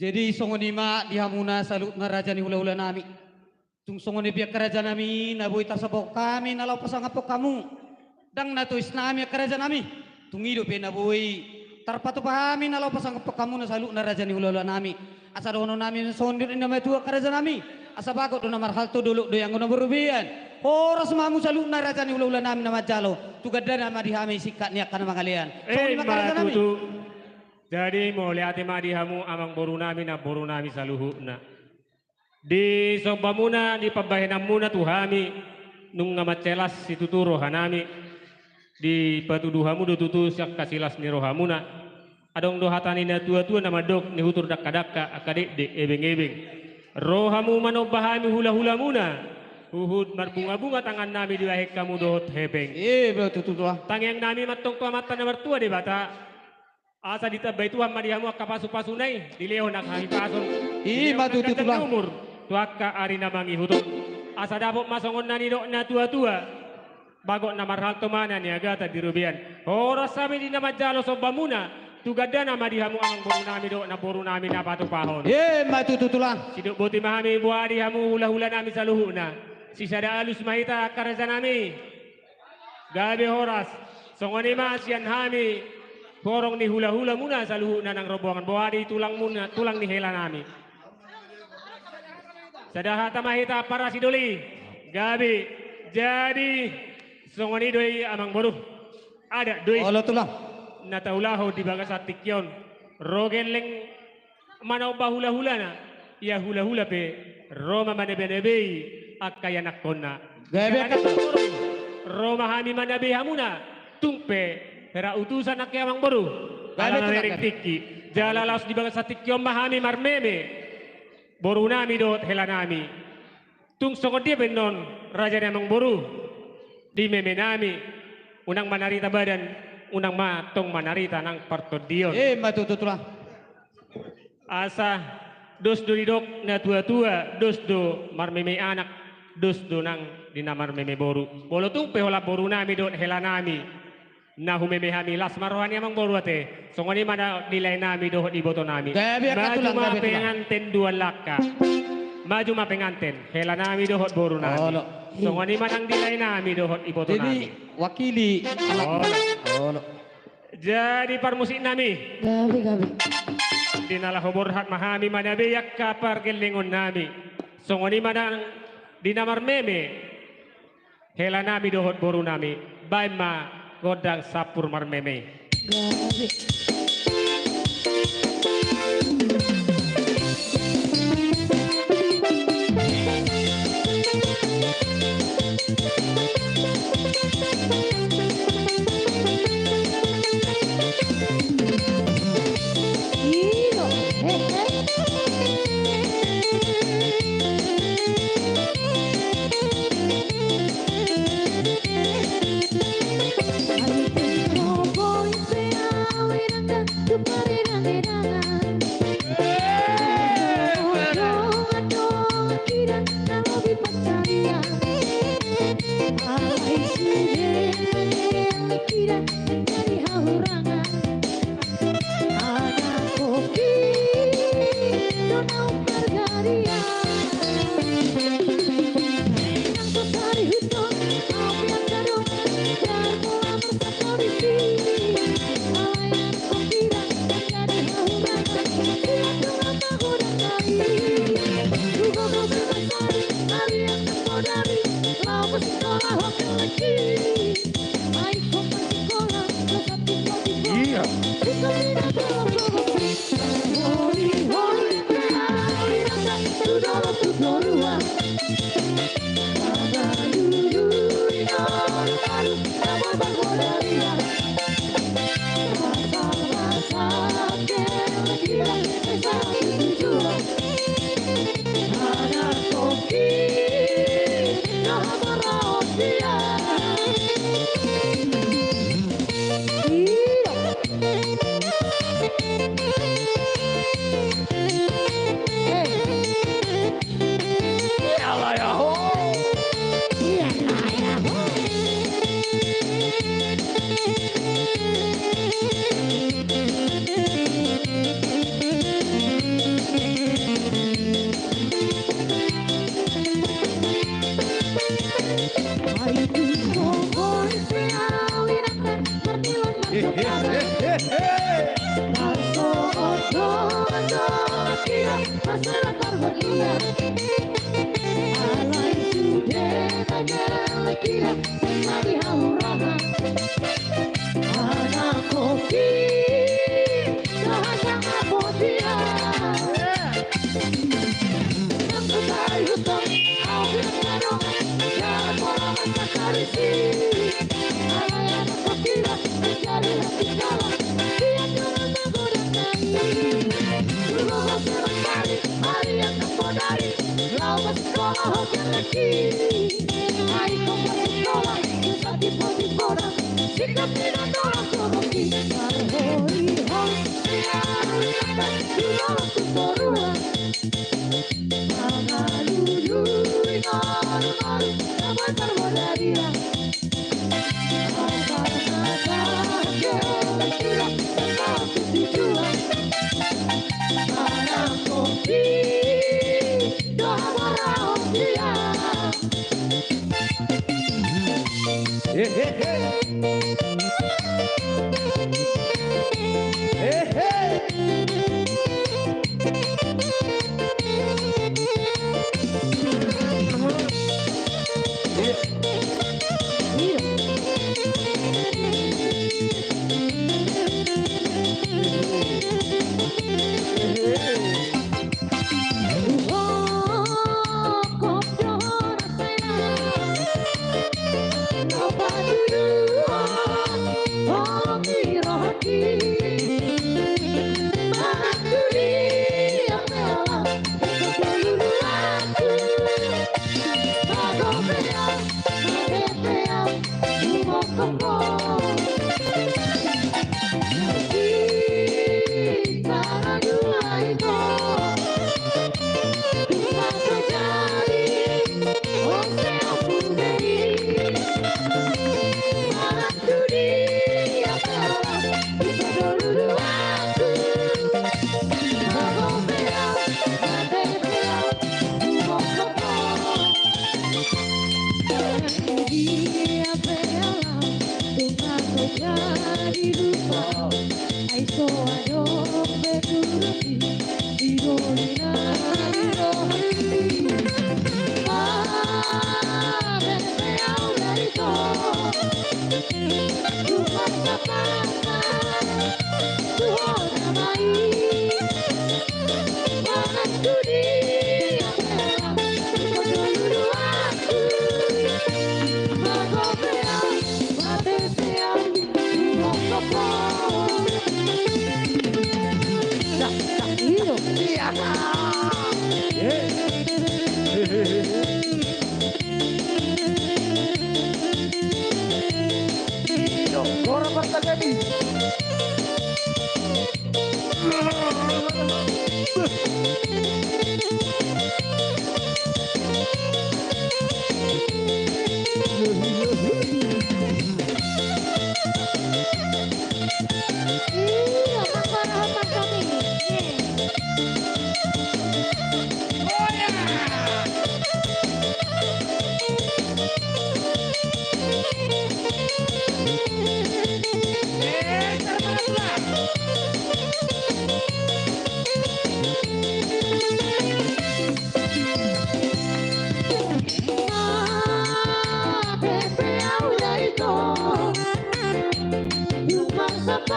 Jadi songon i ma di hamuna saluhutna raja ni hulahula nami. Tung songon i pe angka raja nami na boi tarsabot hami na laho pasangaphon hamu. Ndang na tois nami angka raja nami. Tung i dope na boi tarpatupa hami na laho pasangaphon hamu na saluhutna raja ni hulahula nami. Asa dohonon nami songon nidok ni na matua angka raja nami. Asa bagot do na marhalto, dolok do i anggo na marrobean. Horas ma hamu saluhutna raja ni hulahula nami na manjalo. Tu gandana ma di hami singkat ni angka na mangalean. Songon i ma angka raja nami. Emma tutu. Jadi mauliate ma di hamu amangboru nami, namboru nami saluhutna. Di sombamuna, di pambahenanmuna tu hami, nunga mansai las situtu roha nami. Dipatudu hamu do tutu sian hasilas ni rohamuna. Adong do hata ni natuatua na mandok, nihutur dangkadangka, angka dekdek ebeng-ebeng. Ro hamu manomba hami hulahulamuna, huhut marbungabunga tangan nami dibahen hamu dohot hepeng. Emma tutu, Tulang. Tangiang nami ma antong tu Amanta na martua Debata. Asa ditambai Tuhan ma di hamu angka pasupasuna i, dilehon angka hahipason, i ma tutu, Tulang, dilehon angka ganjang ni umur tu angka ari na mangihut on. Asa dapot ma songon na nidok ni natuatua, bagot na marhalto, mana niagatan di robean. Horas hami di na manjalo sombamuna, tu gandana ma di hamu amangboru nami dohot namboru nami na patupahon. Emma tutu, Tulang. Sidok boti ma hami, boha di hamu hulahula nami saluhutna. Sisada alus ma hita angka raja nami. Gabe horas. Songon i ma sian hami, horong ni hulahulamuna saluhutna nang rombongan, boha di tulangmuna, tulang ni hela nami. Sada hata ma hita parasidoli. Gabe. Jadi songon i do i amangboru. Adat do i. Olo, Tulang. Na taulahon di bagasan tingki on. Ro gelleng manomba hulahulana, ia hulahula pe ro ma manabenabei angka ianakhonna. Gabe. Ro ma hami manabei hamuna, tung pe hera utusan angka i amangboru. Gabe, Tulang. Ala na mereng tingki. Jala laos di bagasan tingki on ma hami marmeme, boru nami dohot hela nami. Tung songon dia pe annon raja ni amangboru, di meme nami, unang manarita badan, unang ma tong manarita nang partondion. Emma tutu, Tulang. Asa dos do didok natuatua, dos do marmeme anak, dos do nang di na marmeme boru. Molo tung pe holan boru nami dohot hela nami na humeme hami, las ma roha ni amangboru ate. Songon i ma na di lae nami dohot iboto nami. Gabe, angka Tulang. Maju ma penganten dua langkah. Maju ma penganten, hela nami dohot boru nami. Olo. Songon i ma nang di lae nami dohot iboto nami. Jadi wakili. Olo. Olo. Jadi parmusik nami. Gabe, gabe. Di na laho borhat ma hami manabei angka pargellengon nami. Songon i ma nang di na marmeme, hela nami dohot boru nami, baen ma gondang sampur marmeme. Gabe. Na lobi pansarian. Alai sude na jadi hahurangan. Anak kopi do naung margarian. Nang so sarihuton apian gadong. Jar pola marsaporisi. Alai anak kopi do na jadi hahurangan. Sian dongan magodang nai. Duga kopi mansari. Ari anak bodari. Laho sikola hotel lagi. Ai hotel sikola. Iya.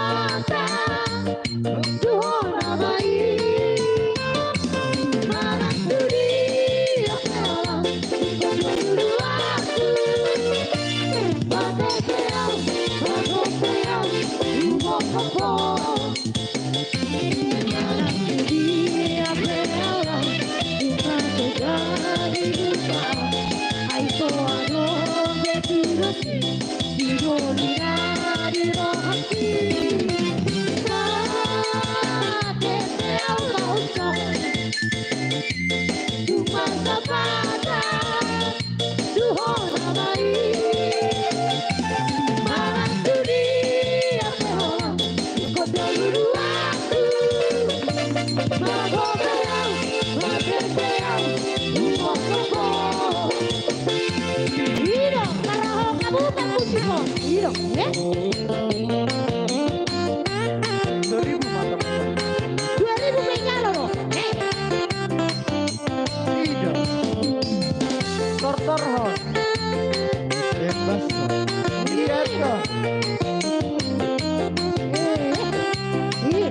Asa, tu hona ma i. Manang tu dia pe ala, ingkon do luluanku. Mate pe au, mate pe au, ingkon do ho. Manang tu dia pe ala, ingkon do jadi lupa. Ai so adong be tudosi. Di doli na di rohangki. Sakit pe au laho. Cuma sapata tu hona ma i. Manang tu dia pe holan, ingkon do luluanku. Mate pe au, mate pe au, ingkon do ho. I do, marhaha hamu, Pak Kusiko. I do, eh? Dua ribu mata. Dua ribu pe jalo do, eh? I do. Tortorhon. Bebas. I do. Eh,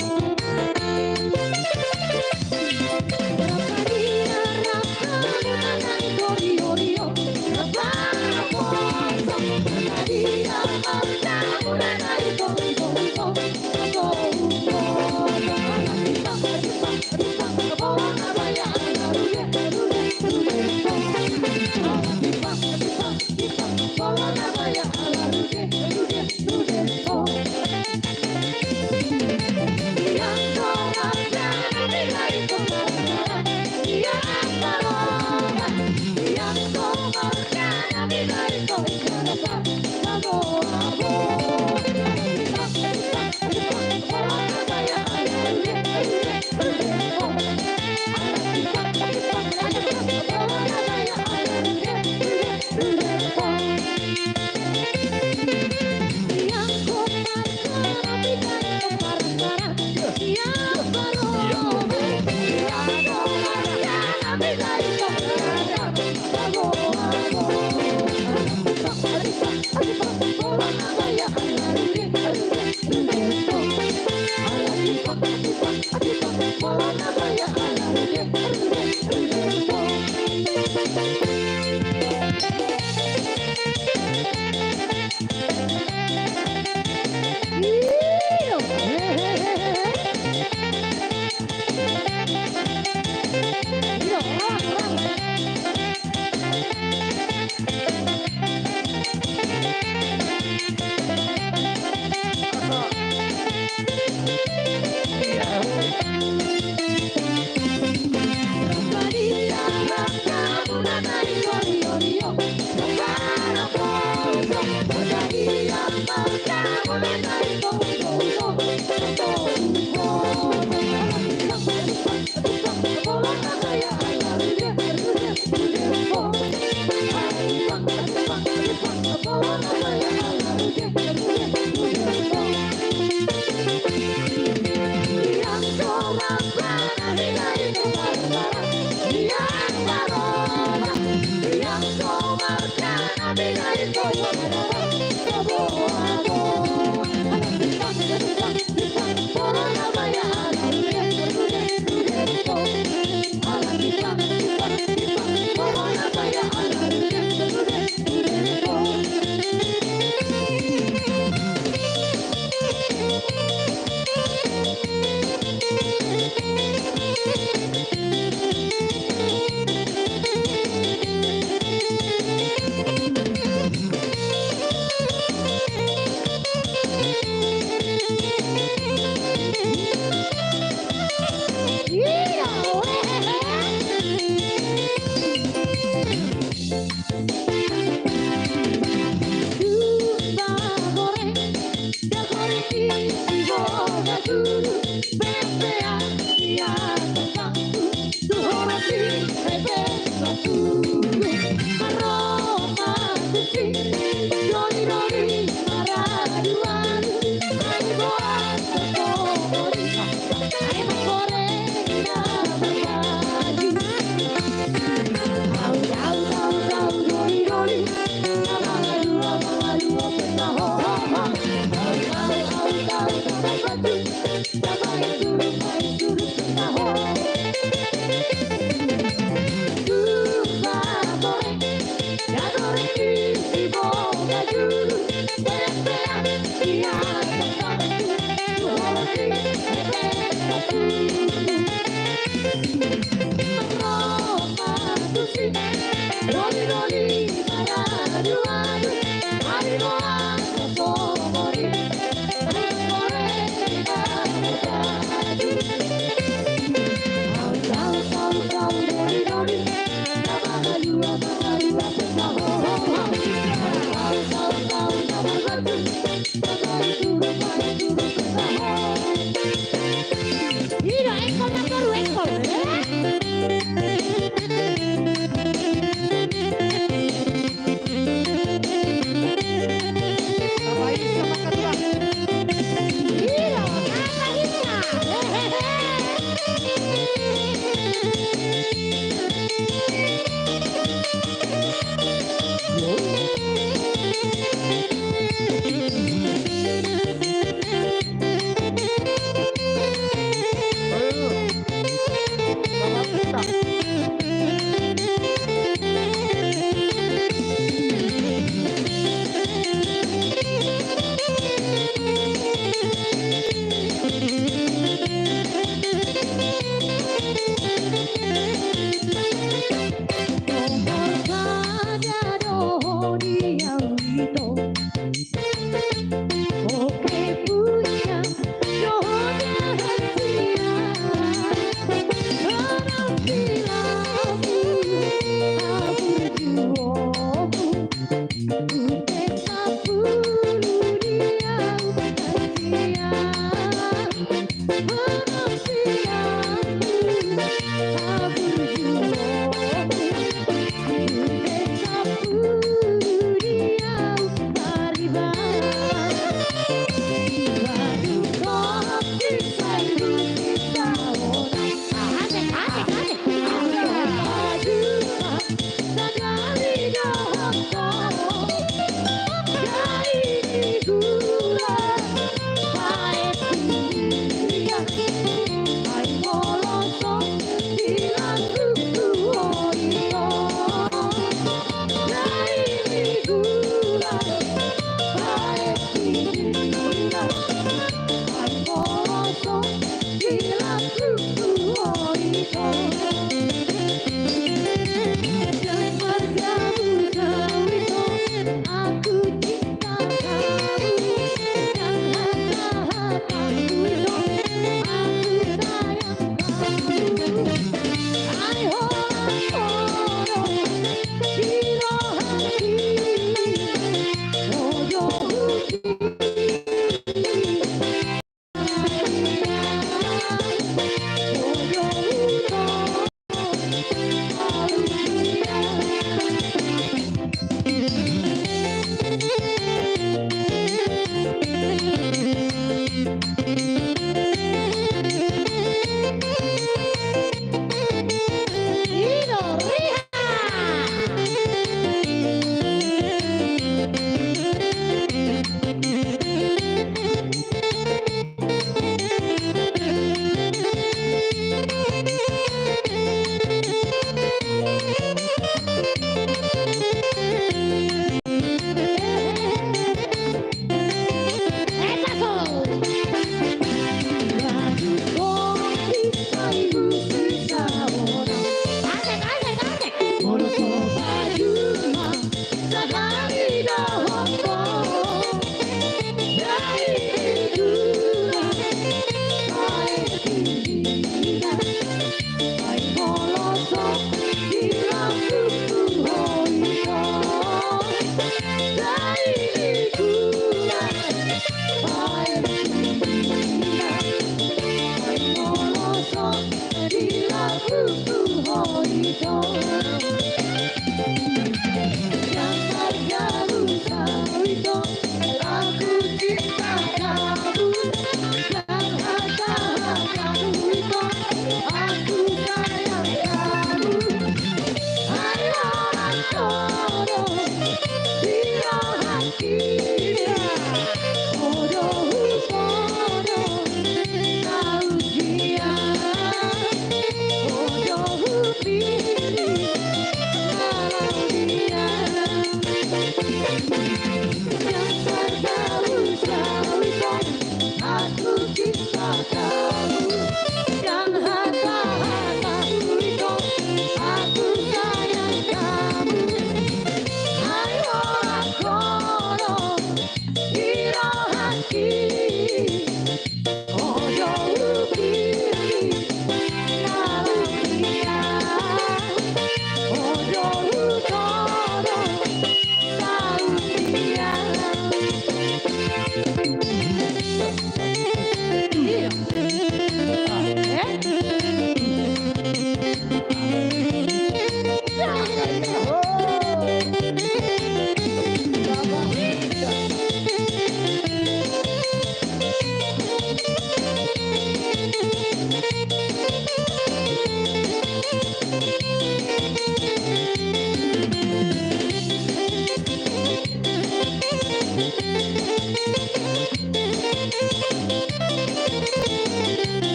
eh. Ira, engkol na toru, engkol.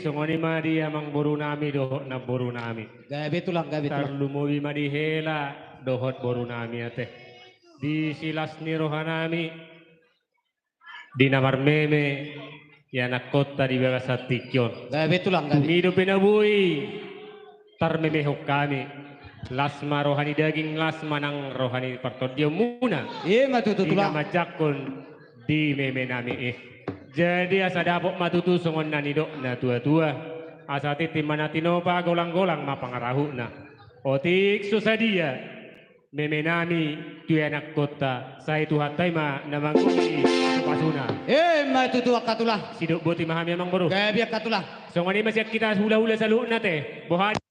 songon i ma di amangboru nami dohot namboru nami. Gabe tulang, gabe tulang. Tarlumobi ma di hela dohot boru nami ate. Di silas ni roha nami, di na marmeme ianakkonta di bagasan tingki on. Gabe tulang, gabe. Tung i dope na boi tarmemehon hami. Las ma roha ni daging, las ma nang roha ni partondionmuna. I ma tutu tulang. Di na manjangkon di meme nami i. Jadi asa dapot ma tutu songon na nidok na tua-tua. Asa tintin ma na tinopa, golang-golang ma pangarahutna. Otik so sadia meme nami tu ianakkonta, sai Tuhanta i ma na manggohi pasu-pasuna. I ma tutu angka tulang. Sidok boti ma hami amangboru. Gabe angka tulang. Songon i ma sian hita hula-hula saluhutna ate. Boha